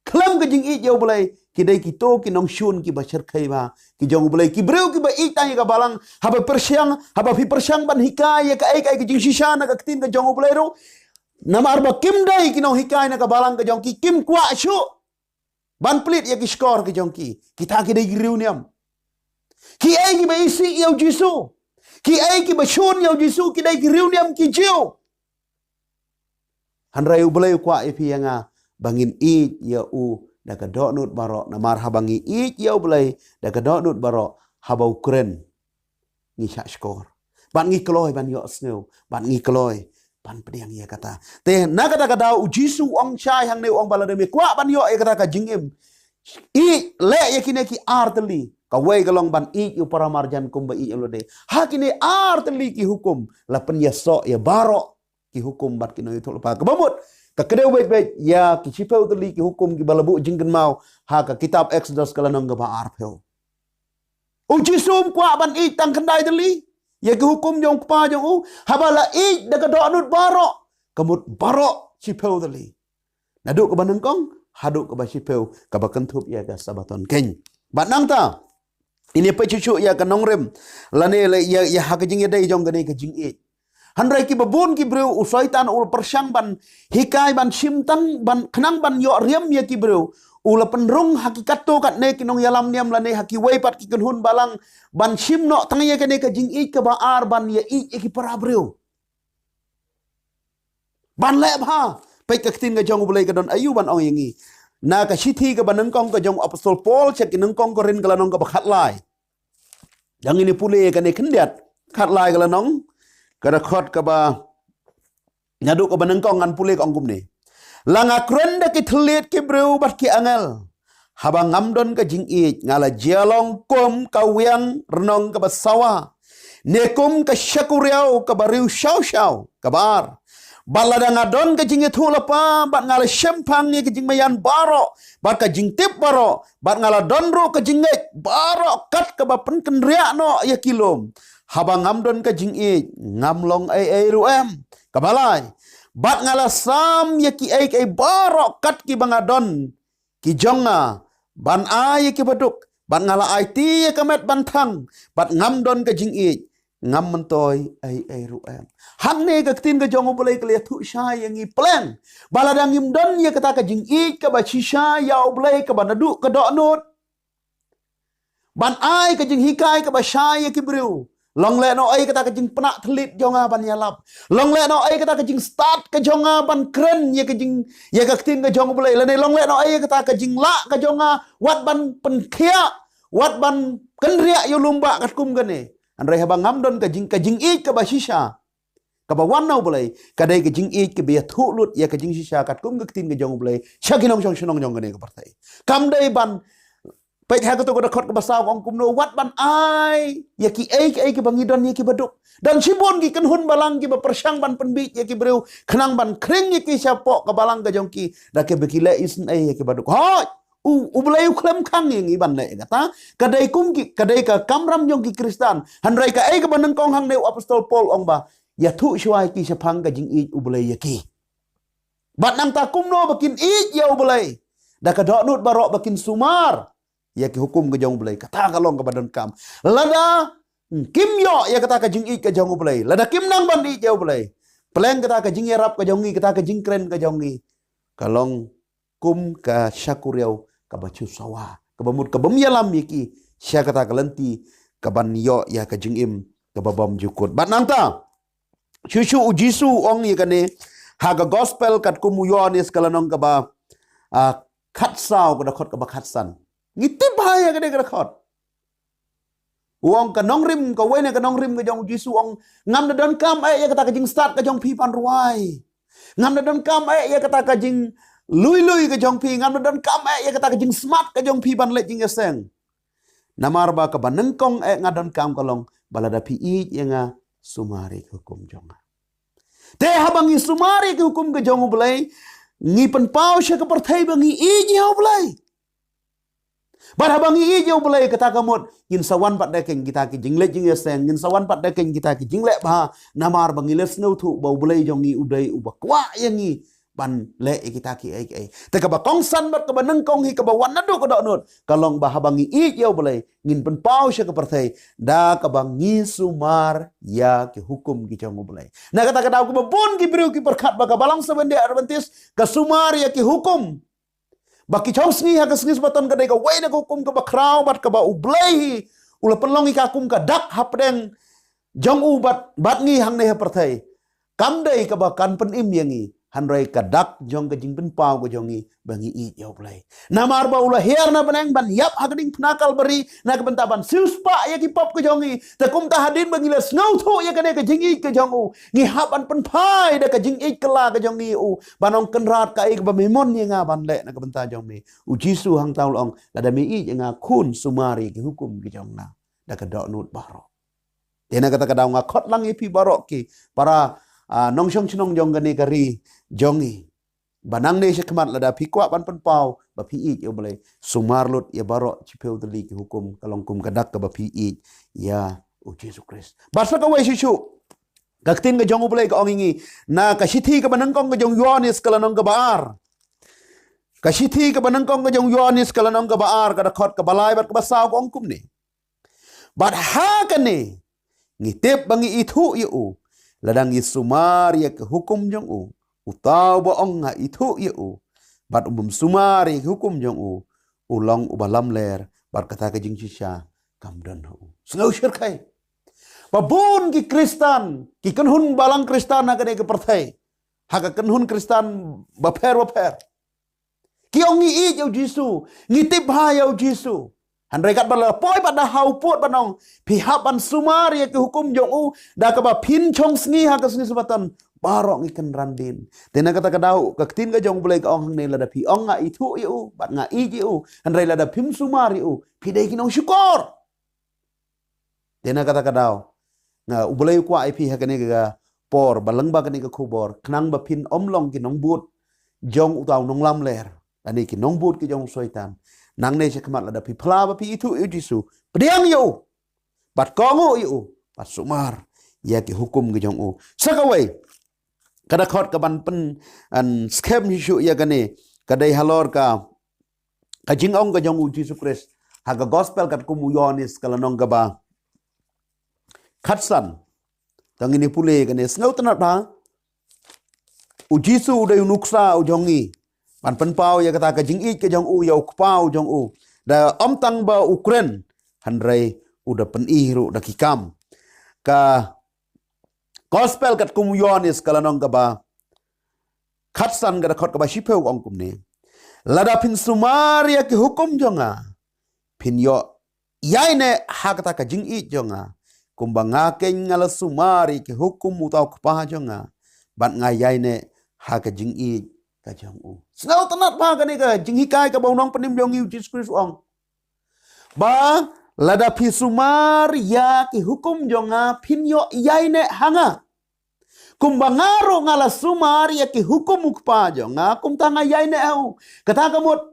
khlem ka jingïeit ïa U Blei, ki dei kito ki nongshun kiba shyrkhei bha ki jong U Blei, ki briew kiba ïeit tang ïa ka Balang. Haba pyrshang, haba phi pyrshang ban hikai ïa kaei kaei ka jingshisha na ka ktien ka jong U Blei ruh, namar ba kim dei ki nonghikai na ka Balang ka jong ki, kim kwah shuh ban plie ïa ki shkor ki jong ki. Kita ki dei ki riewniam. Ki ei ki ba isih ïa u Jisu? Ki ei ki ba shun ïa u Jisu? Ki dei ki riewniam ki Jiw. Hynrei U Blei u kwah ïa phi ïa nga ba ngin ïeit ïa u da ka dohnud baroh, namar haba ngi ïeit ïa U Blei da ka dohnud baroh, haba u kren, ngi shah shkor. Bad ngi kloi ban ïohsngew, bad ngi kloi ban pdiang ïa kata. Te na kata ka daw u Jisu u ong shai hangne, u ong ba lada me kwah ban ïoh ïa kata ka jingim, ïeit, leh ïa kine ki ar tylli. Kawei ka long ban ïeit ïa u paramarjan kumba ïeit ïa u lade. Ha kine ar tylli ki hukum la pynïasoh ïa baroh ki hukum bad ki nongïathuhlypa. Kaba mut, ka kdew beit beit ïa ki shiphew tylli ki hukum kiba la buh jingkynmaw ha ka kitab Exodus ka lynnong kaba arphew. U Jisu um kwah ban ïeit tang khyndai tylli ïa ki hukum jong u Kpa jong u. Haba la ïeit da ka dohnud baroh, ka mut baroh shiphew tylli, naduh kaba nyngkong haduh kaba shiphew, kaba kynthup ïa ka Sabaton keiñ. Bad nangta, ine peit shuh shuh ïa ka nongrim, lane la ïa, ïa ha ka jingïadei jong kane ka jingïeit. Hynrei kiba bun ki briew, u Soitan u la pyrshang ban hikai, ban shim tang, ban khnang ban ïoh riam ïa ki briew. U la pynrung ha ki katto katne ki nongïalam niam lane ha kiwei pat ki kynhun balang ban shim noh tang ïa kane ka jingïeit kaba ar, ban ïa ïeit ïa ki para briew. Ban leh bha. Peit ka ktien ka jong U Blei ka don aïu ban ong ïa ngi. Na ka shithi kaba nyngkong ka jong u Apostol Paul sha ki nyngkong Korinth ka lynnong kaba khatlai. Dang ine pule kane khyndiat. Khatlai ka lynnong, ka dkhot kaba naduh kaba nyngkong ngan pule, ka ong kumne: La nga kren da ki thylliej ki briew bad ki angel, haba ngam don ka jingïeit, nga la jia long kum ka wiang rnong kaba sawa, ne kum ka shakuriaw kaba riewshaw shaw. Kaba ar: Bad lada nga don ka jingïathuhlypa bad nga la shemphang ïa ka jingmaïan baroh bad ka jingtip baroh, bad nga la don ruh ka jingngeit baroh kat kaba pynkynriah noh ïa ki lum, haba ngam don ka jingïeit, ngam long ei ei ruh em. Kaba lai: Bad nga la sam ïa kiei kiei baroh kat kiba nga don ki jong nga, ban ai ïa kiba duk, bad nga la aiti ïa ka met ban thang, bad ngam don ka jingïeit, ngam myntoi ei ei ruh em. Hangne ka ktien ka jong U Blei ka la ïathuh shai ïa ngi pleng ba lada ngim don ïa kata ka jingïeit kaba shisha ïa U Blei, kaba naduh ka dohnud, ban ai ka jinghikai kaba shai ïa ki briew, long lehnohei kata ka jingpynah thylliej jong nga ban ïalap, long lehnohei kata ka jingstad ka jong nga ban kren ïa ka jing, ïa ka ktien ka jong U Blei, lane long lehnohei ïa kata ka jinglah ka jong nga wat ban pynkhiah, wat ban kynriah ïa u lum bah katkum kane. Hynrei haba ngam don ka jing, ka jingïeit kaba shisha kaba wan na U Blei, ka dei ka jingïeit kaba ïathuh lut ïa ka jingshisha katkum ka ktien ka jong U Blei sha ki nongshong shnong jong kane ka pyrthei. Kam dei ban, peit ha kato ka dkhot kaba saw, ka ong kumno: Wat ban ai ïa kiei kiei kiba ngi don ïa kiba duk. Don shibun ki kynhun balang kiba pyrshang ban pynbiej ïa ki briew khnang ban khring ïa ki shapoh ka balang ka jong ki da kaba ki leh isynei ïa kiba duk. Hooid, U, U Blei u khlem khang ïa ngi ban leh ïa kata. Ka dei kum ki, ka dei ka kamram jong ki Khristan. Hynrei kaei kaba nyngkong hangne u Apostol Paul u ong ba ïathuh shuwa ïa ki shaphang ka jingïeit U Blei ïa ki. Bad nangta kumno ba kin ïeit ïa U Blei da ka dohnud baroh, ba kin sumar ïa ki hukum ka jong U Blei. Kata ka long kaba donkam. Lada kim ïoh ïa kata ka jingïeit ka jong U Blei, lada kim nang ban ïeit ïa U Blei, pleng kata ka jingïarap ka jong ngi, kata ka jingkren ka jong ngi, ka long kum ka shakuriaw kaba shu sawa, kaba mut ka bym ïalam ïa ki sha kata ka lynti kaban ïoh ïa ka jingim kaba bymjukut. Bad nangta, shuh shuh u Jisu u ong ïa kane ha ka Gospel katkum u Ïoannis ka lynnong kaba, ah, khatsaw, ka dkhot kaba khatsan. Ngi tip bha ïa kane ka dkhot. U ong, ka nongrim, kawei na ka nongrim ka jong u Jisu u ong: Ngam da donkam eh ïa kata ka jingstad ka jong phi ban rwai. Ngam da donkam eh ïa kata ka jinglui lui ka jong phi. Ngam da donkam eh ïa kata ka jingsmat ka jong phi ban leit jingïaseng. Namar ba kaba nyngkong eh nga donkam ka long ba lada phi ïeit ïa nga, sumar ïa ki hukum jong nga. Te haba ngi sumar ïa ki hukum ka jong U Blei, ngi pynpaw sha ka pyrthei ba ngi ïeit ïa U Blei. Bad haba ngi ïeit ïa U Blei, kata ka mut ngin sa wan pat da keiñ kita ki jingleit jingïaseng, ngin sa wan pat da keiñ kita ki jingleh bha, namar ba ngi la sngewthuh ba U Blei jong ngi u dei uba kwah ïa ngi ban leh ïa kita kiei kiei. Te kaba kongsan bad kaba nyngkong hi, kaba wan naduh ka dohnud, ka long ba haba ngi ïeit ïa U Blei, ngin pynpaw sha ka pyrthei da kaba ngi sumar ïa ki hukum ki jong U Blei. Na kata ka daw, kaba bun ki briew ki pyrkhat ba ka Balang Seventh Day Adventist ka sumar ïa ki hukum. Ba ki chong sngi ha ka sngi Sabaton ka dei kawei na ka hukum kaba khraw bad kaba U Blei hi u la pynlong ïa ka kum ka dak hapdeng jong u bad, bad ngi hangne ha pyrthei. Kam dei kaba kan pynim ïa ngi, hynrei ka dak jong ka jingpynpaw ka jong ngi ba ngi ïeit ïa U Blei. Namar ba u la hiar na bneng ban ïap ha ka diengphna Kalbari na ka bynta ban siewspah ïa ki pop ka jong ngi. Te kumta hadien ba ngi la sngewthuh ïa kane ka jingïeit ka jong u, ngi hap ban pynphai da ka jingïeit kylla ka jong ngi ïa u, ban ong, Kynrad, kaei kaba me mon ïa nga ban leh na ka bynta jong me? U Jisu hangta u la ong, lada me ïeit ïa nga, khun, sumar ïa ki hukum ki jong nga da ka dohnud baroh. Te na kata ka daw nga khot lang ïa phi baroh ki para, ah, nongshong shnong jong kane ka ri jong ngi, ba nangne shakhmat lada phi kwah ban pynpaw ba phi ïeit ïa U Blei, sumar lut ïa baroh shiphew tylli ki hukum, ka long kum ka dak kaba phi ïeit ïa U Jisu Khrist. Bad sa kawei shisha, ka ktien ka jong U Blei ka ong ïa ngi na ka shithi kaba nyngkong ka jong u Ïoannis ka lynnong kaba ar. Ka shithi kaba nyngkong ka jong u Ïoannis ka lynnong kaba ar, ka dkhot kaba lai bad kaba saw ka ong kumne: Bad ha kane ngi tip ba ngi ithuh ïa u, lada ngi sumar ïa ki hukum jong u. Uta uba ong, nga ithuh ïa u, bad um sumar ïa ki hukum jong u, u long uba lamler, bad kata ka jingshisha kam don ha u. Sngewsih kai. Ba bun ki Khristan, ki kynhun balang Khristan ha kane ka pyrthei, ha ka kynhun Khristan bapher bapher, ki ong ngi ïeit ïa U Jisu, ngi tip bha ïa U Jisu. Hynrei katba la poi pat da ha u pud ban ong, phi hap ban sumar ïa ki hukum jong u da kaba phin chong sngi ha ka sngi Sabaton, baroh ngi kynran dien. Te na kata ka daw ka ktien ka jong U Blei ka ong hangne, lada phi ong, nga ithuh ïa u bad nga ïeit ïa u, hynrei lada phim sumar ïa u, phi dei ki nongshukor. Te na kata ka daw, nga, U Blei u kwah ïa phi ha kane ka por, ba lyngba kane ka khubor, khnang ba phin ym long ki nongbud jong uta u nonglamler, lane ki nongbud ki jong u Soitan. Nangne shakhmat lada phi phla ba phi ithuh ïa U Jisu, pdiang ïa u, bad kohnguh ïa u, bad sumar ïa ki hukum ki jong u. Sa kawei, ka dkhot kaban pyn, an, skhem shisha ïa kane, ka dei halor ka ka jingong ka jong U Jisu Khrist ha ka Gospel katkum u Ïoannis ka lynnong kaba khatsan. To ngin ïa pule kane, sngewtynnat bha. U Jisu u dei u nuksa u jong ngi ban pynpaw ïa kata ka jingïeit ka jong u ïa u Kpa u jong u, da ym tang ba u kren, hynrei u da pyni ruh da ki kam. Ka Gospel katkum u Ïoannis ka lynnong kaba khatsan, ka dkhot kaba shiphew, ka ong kumne: Lada phin sumar ïa ki hukum jong nga, phin ïoh ïaineh ha kata ka jingïeit jong nga, kumba nga keiñ nga la sumar ïa ki hukum uta u Kpa jong nga, bad nga ïaineh ha ka jingïeit ka jong u. Sngewtynnat bha kane ka jinghikai kaba u nongpynim jong ngi u Jisu Khrist u ong, ba lada phi sumar ïa ki hukum jong nga, phin ïoh ïaineh ha nga, kumba nga ruh nga la sumar ïa ki hukum u Kpa jong nga, kumta nga ïaineh ha u. Kata ka mut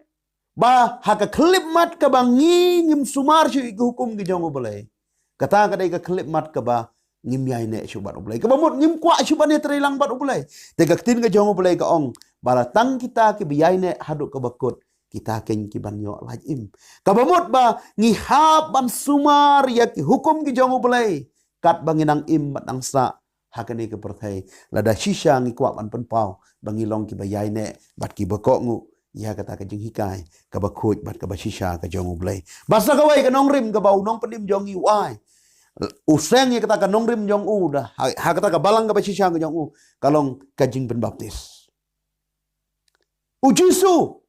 ba ha ka khyllipmat kaba ngi ngim sumar shuh ïa ki hukum ki jong U Blei, kata ka dei ka khyllipmat kaba ngim ïaineh shuh bad U Blei, kaba mut ngim kwah shuh ban ïatreilang bad U Blei. Te ka ktien ka jong U Blei ka ong ba la tang kita kiba ïaineh haduh kaba kut, kita keiñ ki ban ïoh lait im. Kaba mut ba ngi hap ban sumar ïa ki hukum ki jong U Blei katba ngi nang im bad nang sah ha kane ka pyrthei. Lada shisha ngi kwah ban pynpaw ba ngi long kiba ïaineh bad kiba kohnguh ïa kata ka jinghikai kaba khuid bad kaba shisha ka jong U Blei. Bad sa kawei ka nongrim kaba u nongpynim jong ngi u ai, u seng ïa kata ka nongrim jong u da ha, ha kata ka balang kaba shisha ka jong u, ka long ka jingpynbaptis. U Jisu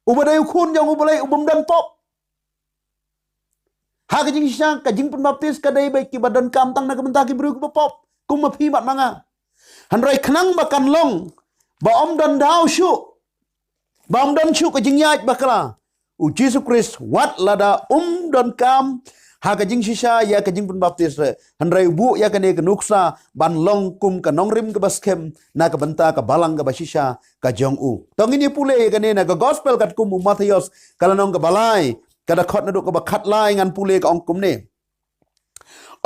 uba dei u Khun jong U Blei, u bym don pop. Ha ka jingshisha ka jingpynbaptis ka dei bad kiba donkam tang na ka bynta ki briew kiba pop, kum ma phi bad ma nga. Hynrei khnang ba kan long ba ym don daw shuh, ba ym don shuh ka jingïaid bakla, u Jisu Khrist, wat lada um donkam ha ka jingshisha ïa ka jingpynbaptis re, hynrei u buh ïa kane ka nuksa ban long kum ka nongrim kaba skhem na ka bynta ka balang kaba shisha ka jong u. To ngin ïa pule ïa kane na ka Gospel katkum u Mathaios ka lynnong kaba lai, ka dkhot naduh kaba khatlai, ngan pule, ka ong kumne: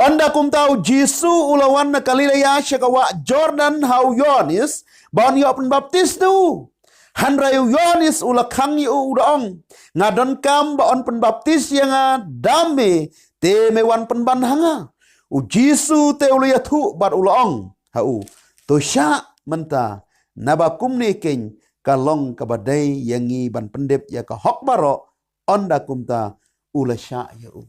Ynda kumta u Jisu u la wan na Galilea sha ka wah Jordan ha u Ïoannis, ba yn ïoh pynbaptis da u. Hynrei u Ïoannis u la khang ïa u, u da ong: Nga donkam ba yn pynbaptis ïa nga da me, te me wan pynban ha nga? U Jisu te u la ïathuh bad u la ong ha u: To shah mynta, naba kumne keiñ ka long kaba dei ïa ngi ban pyndep ïa ka hok baroh, ynda kumta u la shah ïa u.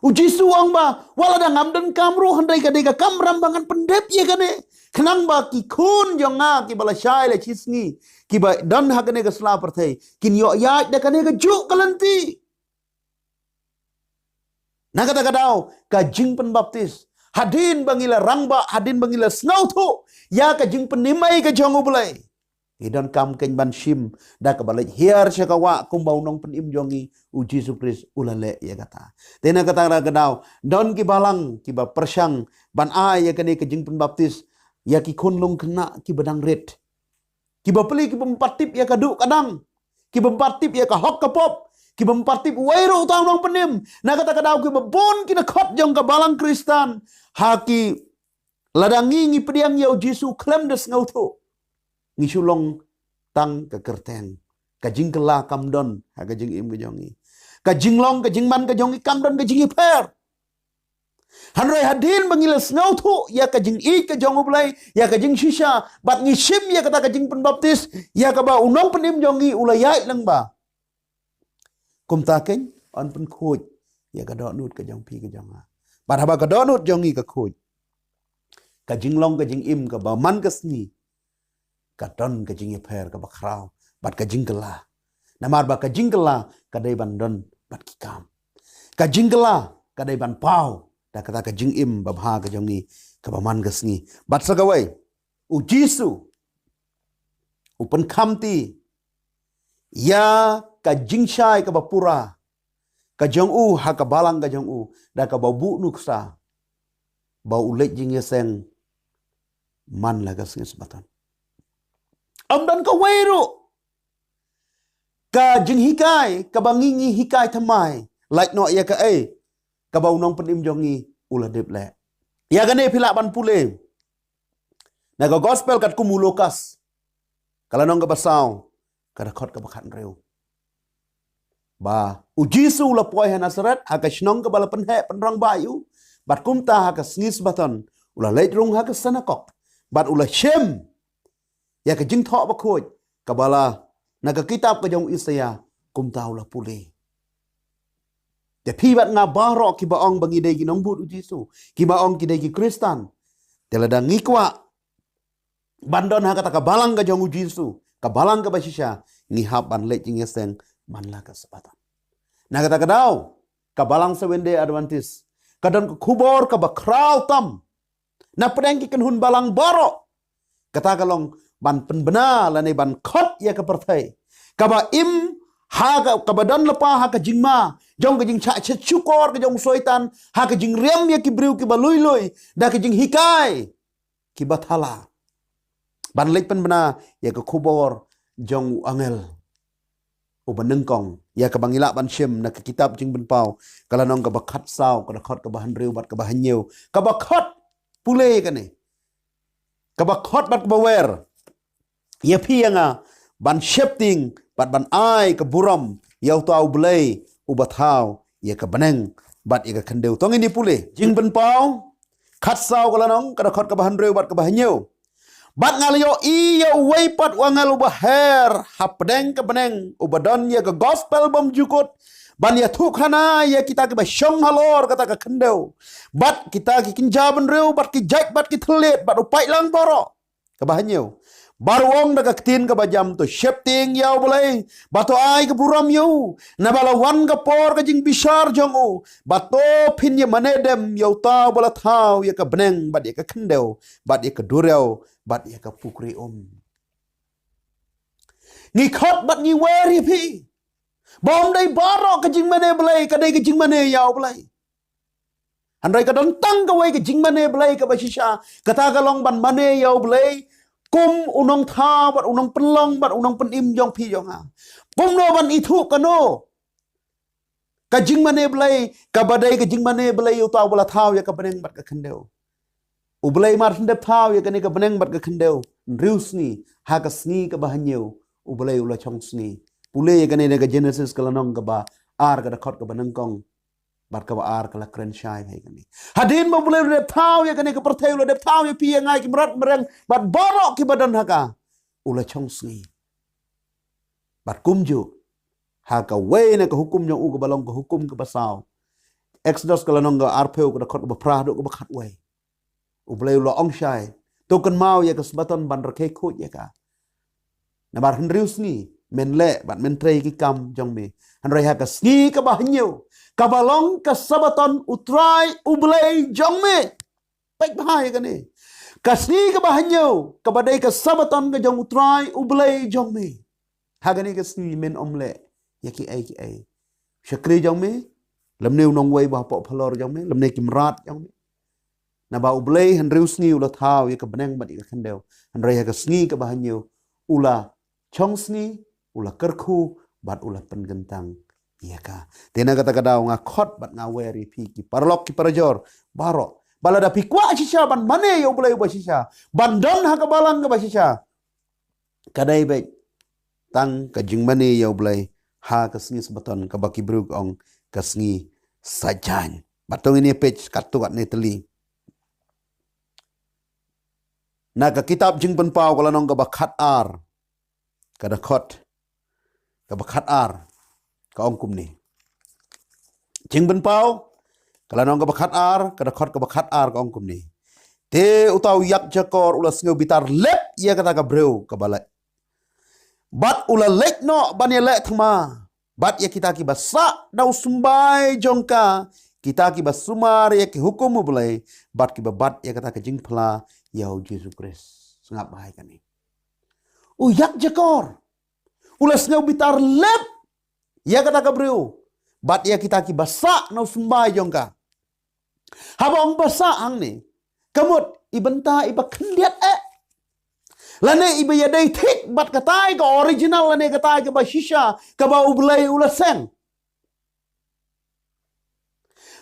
U Jisu u ong ba wat la da ngam donkam ruh, hynrei ka dei ka kamram ba ngan pyndep ïa kane, khnang ba ki khun jong nga kiba la shai la shisngi, kiba don ha kane ka sla pyrthei, kin ïoh ïaid da kane ka juh ka lynti. Na kata ka daw, ka jingpynbaptis, hadien ba ngi la rangbah, hadien ba ngi la sngewthuh ïa ka jingpynim ei ka jong U Blei, ngi donkam kein ban shim da kaba leit hiar sha ka wah kumba u nongpynim jong ngi U Jisu Khrist u la leh ïa kata. Te na kata ka daw, don ki balang kiba pyrshang ban ai ïa kane ka jingpynbaptis ïa ki khun longkhynnah kiba dang rit, kiba plie, kiba ym pat tip ïa ka duh ka dang, kiba ym pat tip ïa ka hok ka pop, kiba ym pat tip uei ruh uta u nongpynim. Na kata ka daw, kiba bun ki dkhot jong ka balang Khristan, ha ki, lada ngi ngi pdiang ïa U Jisu khlem da sngewthuh, ngi shu long tang ka kyrteng. Ka jingkylla kam don ha ka jingim ka jong ngi. Ka jinglong, ka jingman ka jong ngi kam don ka jingïapher. Hynrei hadien ba ngi la sngewthuh ïa ka jingïeit ka jong U Blei, ïa ka jingshisha, bad ngi shim ïa kata ka jingpynbaptis, ïa kaba u nongpynim jong ngi u la ïaid lyngba, kumta kein yn pynkhuid ïa ka dohnud ka jong phi ka jong nga. Bad haba ka dohnud jong ngi ka khuid, ka jinglong ka jingim kaba man ka sngi, ka don ka jingïapher kaba khraw bad ka jingkylla. Namar ba ka jingkylla ka dei ban don bad ki kam. Ka jingkylla ka dei ban paw da kata ka jingim babha ka jong ngi kaba man ka sngi. Bad sa kawei, U Jisu u pynkhamti ïa ka jingshai kaba pura ka jong u ha ka balang ka jong u da kaba buh nuksa ba u leit jingïaseng man la ka sngi Sabaton. Ym don kawei ruh ka jinghikai kaba ngi ngi hikai thymmai lait noh ïa kaei kaba u nongpynim jong ngi u la dep leh. Ïa kane phi lah ban pule na ka gospel katkum u Lukas, ka lynnong kaba saw, ka dkhot kaba khathynriew, ba U Jisu u la poi ha Nasaret, ha ka shnong kaba la pynheh pynrangbah ïa u, bad kumta ha ka sngi Sabaton u la leit rung ha ka synagog bad u la shem ïa ka jingthoh bakhuid kaba la na ka kitab ka jong u Isaïah, kumta u la pule. Te phi bad nga baroh kiba ong ba ngi dei ki nongbud U Jisu, kiba ong ki dei ki Khristan, te lada ngi kwah ban don ha kata ka balang ka jong U Jisu, ka balang kaba shisha, ngi hap ban leit jingïaseng man la ka Sabaton. Na kata ka daw, ka balang Seventh Day Adventist ka don ka khubor kaba khraw tam na pdeng ki kynhun balang baroh. Kata ka long ban pynbna lane ban khot ïa ka pyrthei kaba im ha ka, kaba don lypa ha ka jingma jong ka jingshah shet shukor ka jong u Soitan, ha ka jingriam ïa ki briew kiba lui lui da ka jinghikai kiba thala, ban leit pynbna ïa ka khubor jong u angel uba nyngkong, ïa kaba ngi lah ban shem na ka kitab Jingpynpaw, ka lynnong kaba khatsaw, ka dkhot kaba hynriew bad kaba hynñiew, kaba khot, pule ïa kane, kaba khot bad kaba wer ïa phi ïa nga ban sheptieng bad ban ai ka burom ïa uta U Blei uba thaw ïa ka bneng bad ïa ka khyndew. To ngin ïa pule Jingpynpaw khatsaw, ka lynnong, ka dkhot kaba hynriew bad kaba hynñiew. Bad nga la ïohi ïa uwei pat u angel uba her hapdeng ka bneng, uba don ïa ka gospel bymjukut ban ïathuhkhana ïa kita kiba shong halor kata ka khyndew, bad kita ki kynja bynriew bad ki jait bad ki thylliej bad u paidlang baroh. Kaba hynñiew. Bad u ong da ka ktien kaba jam, to sheptieng ïa U Blei bad to ai ka burom ïa u, naba la wan ka por ka jingbishar jong u, bad to phin ïa mane dem ïa uta uba la thaw ïa ka bneng bad ïa ka khyndew bad ïa ka duriaw bad ïa ka pukri um. Ngi khot bad ngi wer ïa phi ba ym dei baroh ka jingmane Blei ka dei ka jingmane ïa U Blei. Hynrei ka don tang kawei ka jingmane Blei kaba shisha, kata ka long ban mane ïa U Blei kum u nongthaw bad u nongpynlong bad u nongpynim jong phi jong nga. Kumno ban ithuh kano ka jingmane Blei kaba dei ka jingmane Blei ïa uta uba la thaw ïa ka bneng bad ka khyndew? U Blei mar hynrei thaw ïa kane ka bneng bad ka khyndew, hynriew sngi, ha ka sngi kaba hynñiew U Blei u la shong sngi. Pule ïa kane na ka Genesis ka lynnong kaba ar, ka dkhot kaba nyngkong bad kaba ar ka la kren shai ha kane. Hadien ba U Blei u la dep thaw ïa kane ka pyrthei, u la dep thaw ïa phi ïa nga, ki mrad mreng bad baroh kiba don ha ka, u la shong sngi. Bad kumjuh, ha kawei na ka hukum jong u kaba long ka hukum kaba saw. Exodus ka lynnong ka arphew, ka dkhot kaba phra haduh kaba khatwei. U Blei u la ong shai, to kynmaw ïa ka Sabbaton ban rakhe khuid ïa ka. Namar hynriew sngi men leh bad men trei ki kam jong me. Hynrei ha ka sngi kaba hynñiew, kaba long ka Sabbaton U Trai U Blei jong me. Peit bha ïa kane. Ka sngi kaba hynñiew, kaba dei ka Sabbaton ka jong U Trai U Blei jong me. Ha kane ka sngi men ym leh ïa kiei kiei. Shakri jong me, lymne u nongwei ba hapoh phalor jong me, lymne ki mrad jong me. Naba U Blei hynriew sngi u la thaw ïa ka bneng bad ïa ka khyndew. Hynrei ha ka sngi kaba hynñiew, u la chong sngi, u la kyrkhu, bad u la pynkyntang ïa ka. Te na kata ka daw nga khot bad nga wer ïa phi ki paralok ki parajor baroh, ba lada phi kwah shisha ban mane ïa U Blei uba shisha, ban don ha ka balang kaba shisha, ka dei beit tang ka jingmane ïa U Blei ha ka sngi Sabbaton, kaba ki briew ki ong ka sngi Saitjaiñ. Bad to ngin ïa peit katto katne tylli. Na ka kitab Jingpynpaw ka lynnong kaba khatar, ka dkhot kaba khatar, ka ong kumne. Jingpynpaw ka lynnong kaba khatar, ka dkhot kaba khatar, ka ong kumne. Te uta u ïakjakor u la sngewbitar lep ïa kata ka briew kaba leh, bad u la leit noh ban ïaleh thma bad ïa kita kiba sah da u symbai jong ka, kita kiba sumar ïa ki hukum U Blei, bad kiba bat ïa kata ka jingphla ïa U Jisu Khrist. Sngap bha ïa kane. U ïakjakor u la sngewbitar lep ïa kata ka briew bad ïa kita kiba sah na u symbai jong ka. Haba ong ba sah hangne, ka mut i bynta iba khyndiat eh, lane iba ïadei thik bad katai ka original lane katai kaba shisha kaba U Blei u la seng.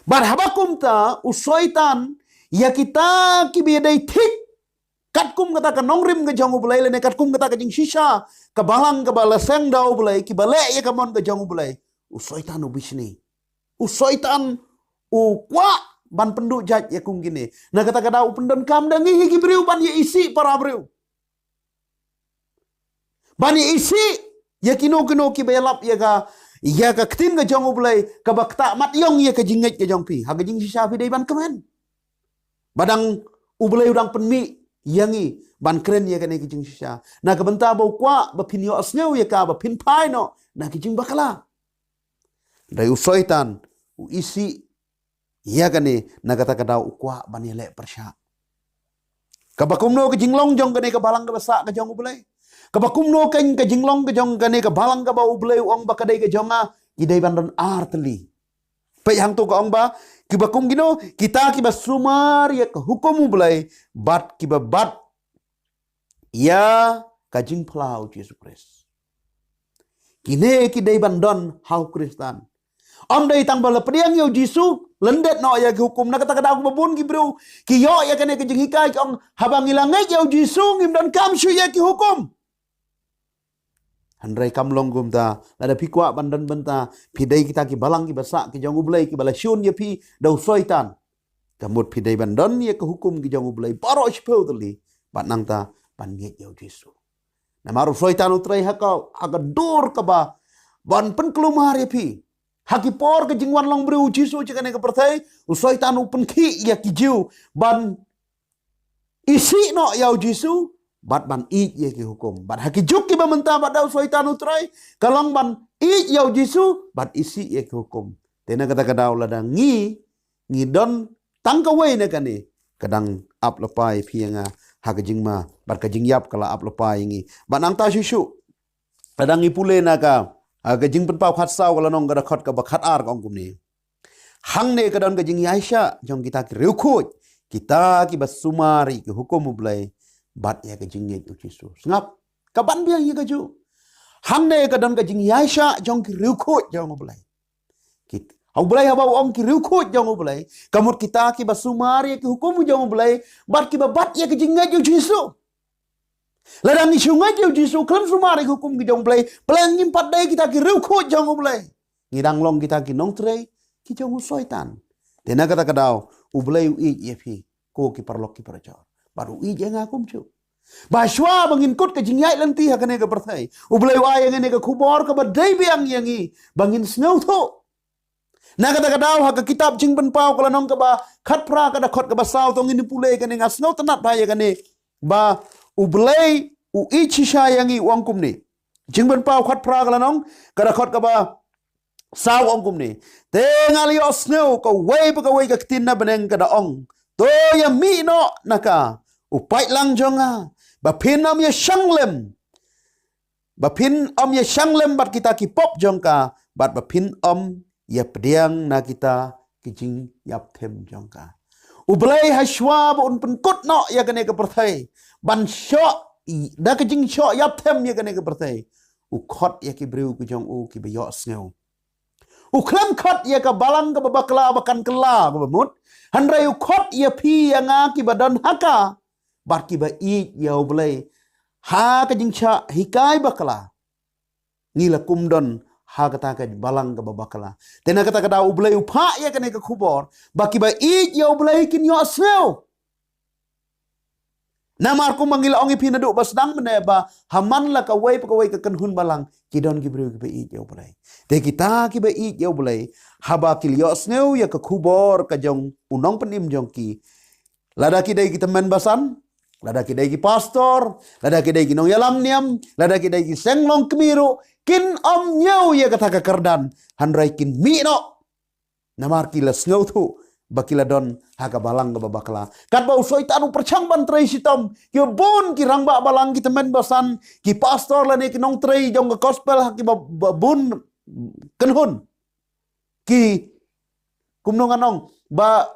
Bad haba kumta u Soitan ïa kita kiba ïadei thik katkum kata ka nongrim ka jong U Blei lane katkum kata ka jingshisha ka balang kaba la seng da U Blei, kiba leh ïa ka mon ka jong U Blei, u Soitan u bishni. U Soitan u kwah ban pynduh jait ïa kum kine. Na kata ka daw u pyndonkam da ngi hi ki briew ban ïa isih para briew, ban ïa isih ïa kino kino kiba ïalap ïa ka, ïa ka ktien ka jong U Blei, kaba ktah mat ïong ïa ka jingngeit ka jong phi. Ha ka jingshisha phi dei ban kmen ba dang U Blei u dang pynmih ïa ngi ban kren ïa kane ka jingshisha, na ka bynta ba u kwah ba phin ïohsngew ïa ka, ba phin phai noh na ka jingbakla. Dei u Soitan u isih ïa kane, na kata ka daw u kwah ban ïaleh pyrshah. Kaba kumno ka jinglong jong kane ka balang kaba sah ka jong U Blei? Kaba kumno ka, ka jinglong ka jong kane ka balang kaba U Blei u ong ba ka dei ka jong nga? Ki dei ban don ar tylli. Peit hangto ka ong ba, kiba kum kino, kita kiba sumar ïa ka hukum U Blei bad kiba bat ïa ka jingphla U Jisu Khrist. Kine ki dei ban don ha u Khristan. Ym dei tang ba la pdiang ïa U Jisu, lyndet noh ïa ki hukum. Na kata ka daw ba bun ki briew ki ïoh ïa kane ka jinghikai, ki ong, haba ngi la ngeit ïa U Jisu, ngim donkam shuh ïa ki hukum. Hynrei kam long kumta, lada phi kwah ban don bynta, phi dei kita ki balang kiba sah ki jong U Blei, kiba la shun ïa phi da u Soitan, ka mut phi dei ban don ïa ka hukum ki jong U Blei baroh shiphew tylli, bad nangta ban ngeit ïa U Jisu. Namar u Soitan u trei ha ka, ha ka dur kaba ban pynkulmar ïa phi. Ha ki por ka jingwan long briew U Jisu sha kane ka pyrthei, u Soitan u pynkhih ïa ki Jiw ban isih noh ïa U Jisu bad ban ïeit ïa ki hukum. Bad ha ki juk kiba mynta bad da u Soitan u trei, ka long ban ïeit ïa U Jisu bad isih ïa ki hukum. Te na kata ka daw lada ngi, ngi don tang kawei na kane, ka dang ap lypa ïa phi ïa nga ha ka jingma, bad ka jingïap ka la ap lypa ïa ngi. Bad nangta shuh shuh, lada ngi pule na ka, ha ka Jingpynpaw khatsaw ka lynnong ka dkhot kaba khatar, ka ong kumne. Hangne ka don ka jingïaishah jong kita ki riewkhuid, kita kiba sumar ïa ki hukum U Blei bad ïa ka jingngeit U Jisu. Sngap, ka ban biang ïa kajuh. Hangne ka don ka jingïaishah jong ki riewkhuid jong U Blei. Kit, ha U Blei haba u ong ki riewkhuid jong U Blei, ka mut kita kiba sumar ïa ki hukum jong U Blei bad kiba bat ïa ka jingngeit U Jisu. Lada ngi shu ngeit ïa U Jisu, khlem sumar ïa ki hukum ki jong U Blei, balei ngim pat dei kita ki riewkhuid jong U Blei? Ngi dang long kita ki nongtrei ki jong u Soitan. Te na kata ka daw, U Blei u ïeit ïa phi, ko ki paralok ki parajor. Bad u ïeit ïa nga kumjuh. Ba shuwa ba ngin kut ka jingïaid lynti ha kane ka pyrthei, U Blei u ai ïa ngi kane ka khubor kaba dei biang ïa ngi ba ngin sngewthuh. Na kata ka daw ha ka kitab Jingpynpaw ka lynnong kaba khatphra ka dkhot kaba saw, to ngin pule kane, nga sngewtynnat bha ïa kane. Ba U Blei u ïeit shisha ïa ngi, u ong kumne. Jingpynpaw khatphra ka lynnong ka dkhot kaba saw, ong kumne. Te nga la ïohsngew kawei pa kawei ka ktien na bneng ka da ong, to ïa mih noh na ka u paidlang jong nga, ba phin ym ïa shang lem, ba phin ym ïa shang lem bad kita ki pop jong ka, bad ba phin ym ïa pdiang na kita ki jingïap them jong ka. U Blei ha shuwa ba un pynkut noh ïa kane ka pyrthei, ban shoh, da ka jingshoh ïap them ïa kane ka pyrthei, u khot ïa ki briew ki jong u kiba ïohsngew. U khlem khot ïa ka balang kaba bakla ba kan kylla kaba mut, hynrei u khot ïa phi ïa nga kiba don ha ka, bad kiba ïeit ïa U Blei. Ha ka jingshah hikai bakla, ngi la kum don ha kata ka balang kaba bakla. Te na kata ka daw U Blei u phah ïa kane ka khubor ba kiba ïeit ïa U Blei kin ïohsngew. Namar kumba ngi la ong ïa phi naduh ba sdang mynne ba ha man la kawei pa kawei ka kynhun balang ki don ki briew kiba ïeit ïa U Blei. Te kita kiba ïeit ïa U Blei, haba ki la ïohsngew ïa ka khubor ka jong u nongpynim jong ki, lada ki dei ki tymmen basan, lada ki dei ki pastor, lada ki dei ki nongïalam niam, lada ki dei ki seng longkmie ruh, kin ym ñiew ïa kata ka kyrdan, hynrei kin mih noh. Namar ki la sngewthuh ba ki la don ha ka balang kaba bakla. Katba u Soitan u pyrshang ban trei shitom, kiba bun ki rangbah balang, ki tymmen basan, ki pastor lane ki nongtrei jong ka gospel ha kiba, ba bun kynhun, ki, kumno ngan ong, ba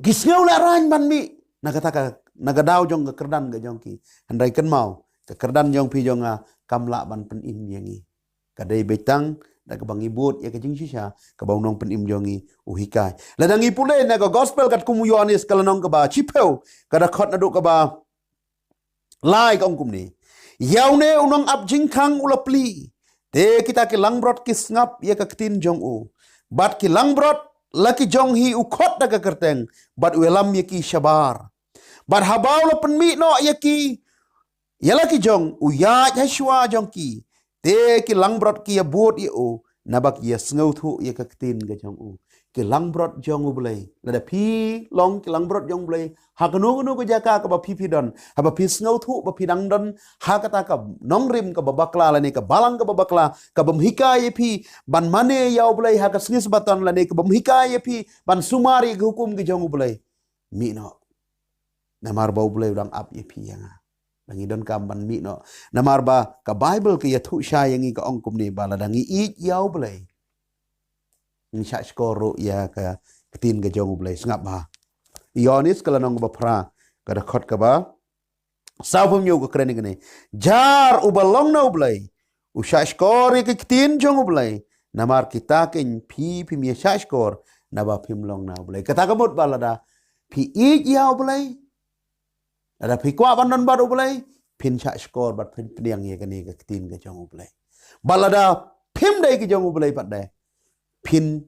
ki sngew lehraiñ ban mih na kata ka, na ka daw jong ka kyrdan ka jong ki. Hynrei kynmaw, ka kyrdan jong phi jong nga kam lah ban pynim ïa ngi. Ka dei beit tang da kaba ngi bud ïa ka jingshisha kaba u nongpynim jong ngi u hikai. Lada ngi pule na ka gospel katkum u Ïoannis ka lynnong kaba shiphew, ka dkhot naduh kaba lai, ka ong kumne. Ïa une u nongap jingkhang u la plie, te kita ki langbrot ki sngap ïa ka ktien jong u. Bad ki langbrot la ki jong hi u khot da ka kyrteng, bad u ïalam ïa ki shabar. Bad haba u la pynmih noh ïa ki, ïa la ki jong u, ïaid ha shuwa jong ki, te ki langbrot ki ïa bud ïa u, naba ki ïa sngewthuh ïa ka ktien ka jong u. Ki langbrot jong U Blei. Lada phi long ki langbrot jong U Blei ha kano kano ka jaka kaba phi phi don, haba phi sngewthuh ba phi dang don ha kata ka nongrim kaba bakla lane ka balang kaba bakla, kabym hikai ïa phi ban mane ïa U Blei ha ka sngi Sabaton lane kabym hikai ïa phi ban sumar ïa ki hukum ki jong U Blei, mih noh. Namar ba U Blei u dang ap ïa phi ïa nga. Ba ngi donkam ban mih noh. Namar ba ka Baibl ka ïathuh shai ïa ngi, ka ong kumne, ba lada ngi ïeit ïa U Blei, ngi shah shkor ruh ïa ka ktien ka jong U Blei. Sngap bha. Ïoannis ka lynnong kaba phra, ka dkhot kaba sawphew hynñiew ka kren ïa kane. Jar uba long na U Blei u shah shkor ïa ka ktien jong U Blei. Namar kita kein phi phim ïa shah shkor naba phim long na U Blei. Kata ka mut ba lada phi ïeit ïa U Blei, lada phi kwah ban don bad U Blei, phin shah shkor bad phin pdiang ïa kane ka ktien ka jong U Blei. Bad lada phim dei ka jong U Blei pat de, phin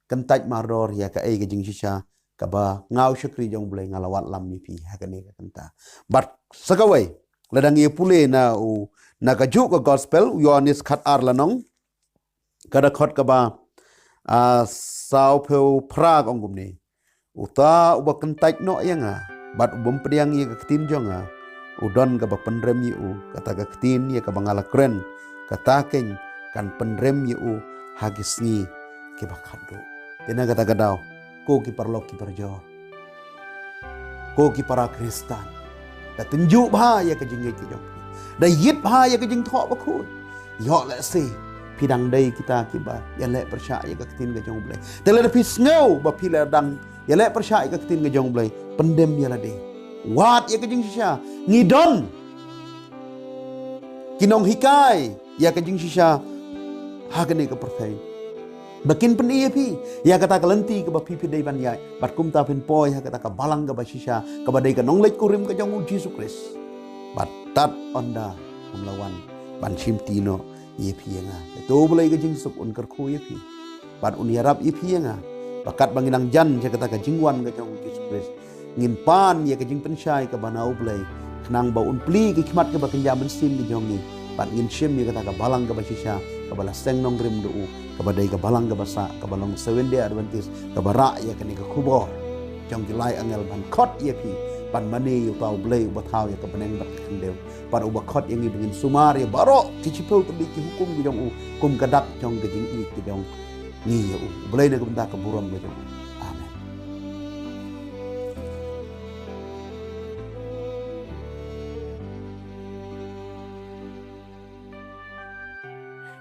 kyntait mardor ïa kaei ka jingshisha kaba nga u shakri jong U Blei nga la wad lam ïa phi ha kane ka kynta. Bad sa kawei, lada ngi pule na u, na kajuh ka gospel u Ïoannis khatar lynnong, ka dkhot kaba, ah, sawphew phra, ka ong kumne. Uta uba kyntait noh ïa nga bad ubym pdiang ïa ka ktien jong nga, u don kaba pynrem ïa u. Kata ka ktien ïa kaba nga la kren, kata kein kan pynrem ïa u ha ki sngi kiba khatduh. Te na kata ka daw, ko ki paralok ki parajor, ko ki para Khristan, da tynjuh bha ïa ka jingngeit ka jong phi, da ïit bha ïa ka jingthoh bakhuid. Ïoh lehse phi dang dei kita kiba ïaleh pyrshah ïa ka ktien ka jong U Blei. Te lada phi sngew ba phi la dang ïaleh pyrshah ïa ka ktien ka jong U Blei, pyndem ïa lade. Wad ïa ka jingshisha. Ngi don ki nonghikai ïa ka jingshisha ha kane ka pyrthei, ba kin pyni ïa phi ïa kata ka lynti kaba phi phi dei ban ïaid, bad kumta phin poi ha kata ka balang kaba shisha kaba dei ka nongleit kurim ka jong U Jisu Khrist. Bad tad ynda un la wan ban shimti noh ïa phi ïa nga, te to U Blei ka jingsuk un kyrkhu ïa phi bad un ïarap ïa phi ïa nga, ba katba ngi nang jan sha kata ka jingwan ka jong U Jisu Khrist, ngin pan ïa ka jingpynshai kaba na U Blei Khnang ba un plie ki khmat kiba kynja mynsiem ki jong ngi, bad ngin shim ïa kata ka balang kaba shisha, kaba la seng nongrim da u, kaba dei ka balang kaba sah, kaba long Seventh Day Adventist, kaba rah ïa kane ka khubor jong ki lai angel ban khot ïa phi, ban mane ïa uta U Blei uba thaw ïa ka bneng bad ka khyndew, bad uba khot ïa ngi ba ngin sumar ïa baroh ki shiphew tylli ki hukum ki jong u, kum ka dak jong ka jingïeit ka jong ngi ïa u. U Blei un ai ka bynta ka burom ka jong u. Amen.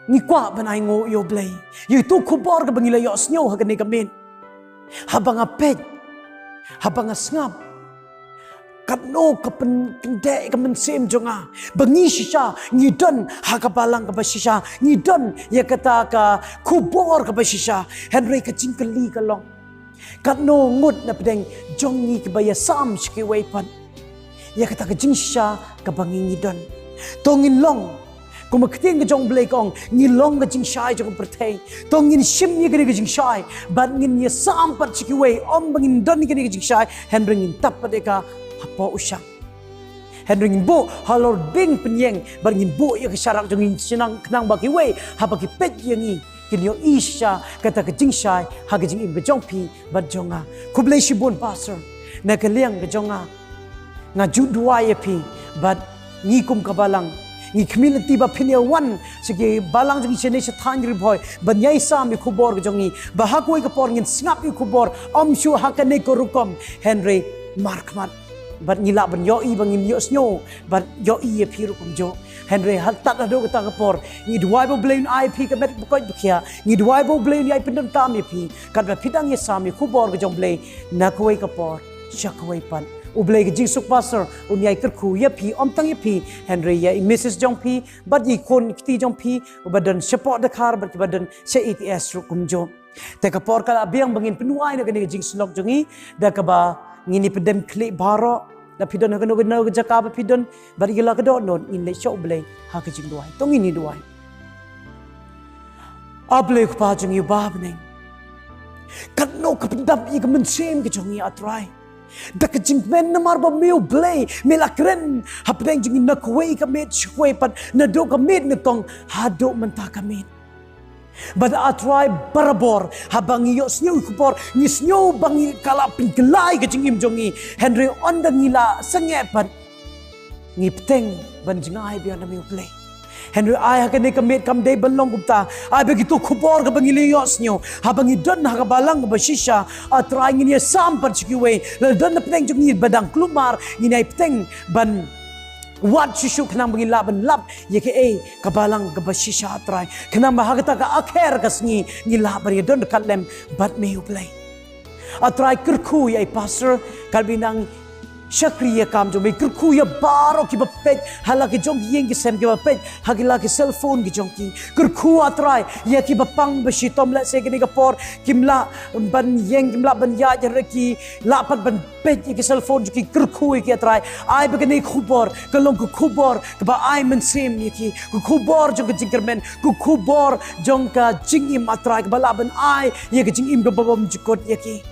Ngi kwah ban ai nguh ïa U Blei ïa ito khubor kaba ngi la ïohsngew ha kane ka miet. Haba nga peit, haba nga sngap, katno ka pynkyndeh ka mynsiem jong nga ba ngi shisha ngi don ha ka balang kaba shisha, ngi don ïa kata ka khubor kaba shisha. Hynrei ka jingkylli ka long, katno ngut na pdeng jong ngi kiba ïasam sha kiwei pat ïa kata ka jingshisha kaba ngi ngi don? To ngin long, kum ka ktien ka jong U Blei ka ong, ngi long ka jingshai jong ka pyrthei. To ngin shim ïa kane ka jingshai bad ngin ïasam pat sha kiwei, ym ba ngin don ïa kane ka jingshai, hynrei ngin tap pat ïa ka hapoh u shang. Hynrei ngin buh halor bynta pynïeng, bad ngin buh ïa ka sharak jong ngi sha nang, khnang ba kiwei haba ki peit ïa ngi kin ïohi shisha kata ka jingshai ha ka jingim ka jong phi bad jong nga. Khublei shibun Pastor, na ka liang ka jong nga, nga ju duwai ïa phi, bad ngi kum ka balang, ngi khmih lynti ba phin ïa wan sha ki balang jong ngi shane sha thaiñ Ri Bhoi ban ïai sam ïa khubor ka jong ngi, ba ha kawei ka por ngin sngap ïa khubor, ym shuh ha kane ka rukom, hynrei markhmat bad ngi lah ban ïohi ba ngin ïohsngew bad ïohi ïa phi ruh kumjuh. Hynrei haduh tad haduh kata ka por, ngi duwai ba U Blei un ai phi ka met ba koit ba khiah, ngi duwai ba U Blei un ïai pyndonkam ïa phi katba phi dang ïasam ïa khubor ka jong U Blei na kawei ka por sha kawei pat. U Blei ka jingsuk Pastor un ïai kyrkhu ïa phi, ym tang ïa phi, hynrei ïa i Missus jong phi bad ïa i khun i kti jong phi, uba don shapoh Dkhar bad kiba don sha A T S ruh kumjuh. Te ka por ka la biang ba ngin pynwai na kane ka jingsyllok jong ngi, da kaba ngin ïa pyndem khlieh baroh, da phi don ha kano kano ka jaka ba phi don, bad ïa la ka dohnud ngin leit sha U Blei ha ka jingduwai. To ngin ïa duwai. A Blei Kpa jong ngi uba ha bneng, katno ka pyndap ïa ka mynsiem ka jong ngi A Trai da ka jingkmen namar ba me U Blei me la kren ha bneng jong ngi na kawei ka miet sha kawei pat, naduh ka miet nyngkong haduh mynta ka miet. Bad A Trai barabor haba ngi ïohsngew ïa ka khubor, ngi sngew ba ngi ka la pynkylla ïa ka jingim jong ngi, hynrei ynda ngi la sangeh pat, ngi bteng ban jngai biang na me U Blei. Hynrei ai ha kane ka miet kam dei ban long kumta, ai ba kito khubor kaba ngi la ïohsngew haba ngi don ha ka balang kaba shisha, A Trai, ngin ïasam pat sha kiwei, lada don na pdeng jong ngi ba dang kulmar, ngin ïai bteng ban wad shuh shuh khnang ba ngin lah ban lap ïa kaei ka balang kaba shisha A Trai, khnang ba ha kata ka akher ka sngi ngin lah ban ïadon ryngkat lem bad me U Blei. A Trai, kyrkhu ïa i Pastor, katba i nang shakri ïa ka kam jong me, kyrkhu ïa baroh kiba peit ha la ki jong ki ïing ki sem, kiba peit ha ki la ki cellphone ki jong ki. Kyrkhu A Trai ïa kiba pang ba shitom, lehse kane ka por kim lah ban ïeng, kim lah ban ïaid, hynrei ki lah pat ban peit ïa ki cellphone jong ki, kyrkhu ïa ki A Trai. Ai ba kane ka khubor ka long ka khubor kaba ai mynsiem ïa ki, ka khubor jong ka jingkyrmen, ka khubor jong ka jingim A Trai, kaba lah ban ai ïa ka jingim kaba bymjukut ïa ki.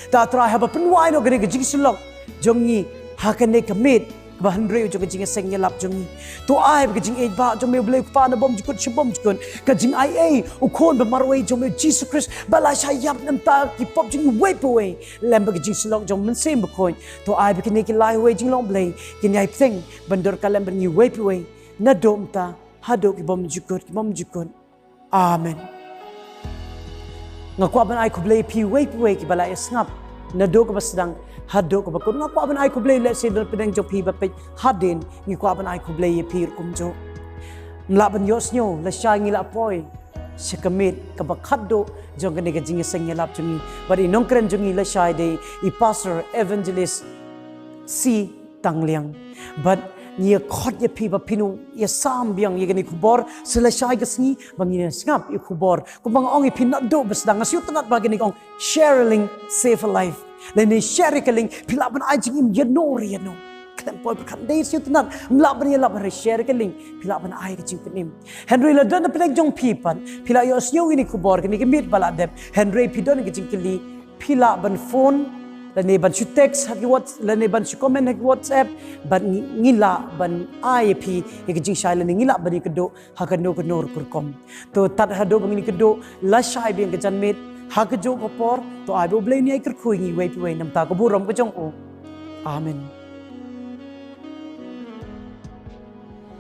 Te A Trai, haba pynwai noh kane ka jingsyllok jong ngi ha kane ka miet kaba hynriew jong ka jingïaseng ïalap jong ngi, to ai ba ka jingïeit ba jong me U Blei Kpa na bymjukut sha bymjukut, ka jingaiei u Khun ba marwei jong me U Jisu Khrist ba la shah ïap na ka bynta ki pop jong ngi uwei pa uwei lem bad ka jingsyllok jong U Mynsiem Bakhuid, to ai ba kine ki lai wei jinglong Blei kin ïai bteng ban dur ryngkat lem bad ngi uwei pa uwei naduh mynta haduh ki bymjukut ki bymjukut. Amen. Nga kwah ban ai khublei ïa phi uwei pa uwei kiba la ïa sngap naduh kaba sdang haduh kaba kut. Nga kwah ban ai khublei lehse na pdeng jong phi ba peit hadien, ngi kwah ban ai khublei ïa phi ruh kumjuh. Ym lah ban ïohsngew lashai ngi la poi sha ka miet kaba khatduh jong kane ka jingïaseng ïalap jong ngi, bad i nongkren jong ngi lashai dei i Pastor Evangelist C Tangliang. Bad ngi ïa khot ïa phi ba phin ïa sam biang ïa kane ka khubor sa lashai ka sngi, ba ngin ïa sngap ïa ka khubor. Kumba nga ong ïa phi naduh ba sdang, nga sngewtynnat ba kane ka ong, share a link, save a life. Lane share ïa ka link, phi lah ban ai jingim ïano re ïano. Khlem poi pyrkhat, dei sngewtynnat, ym lah ban ïalap, hynrei share ïa ka link, phi lah ban ai ka jingpynim. Hynrei lada na pdeng jong phi pat phi la ïohsngew ïa kane ka khubor, kane ka miet ba la dep, hynrei phi don ka jingkylli, phi lah ban phone lane ban shu text ha ki Whats lane ban shu comment ha ki WhatsApp, ban ngi lah ban ai ïa phi ïa ka jingshai lane ngi lah ban ïakynduh ha kano kano rukom. To tad haduh ba ngin ïakynduh lashai biang ka janmiet ha kajuh ka por, to ai ba U Blei un ïai kyrkhu ïa ngi iwei pa iwei namar ka burom ka jong u. Amen.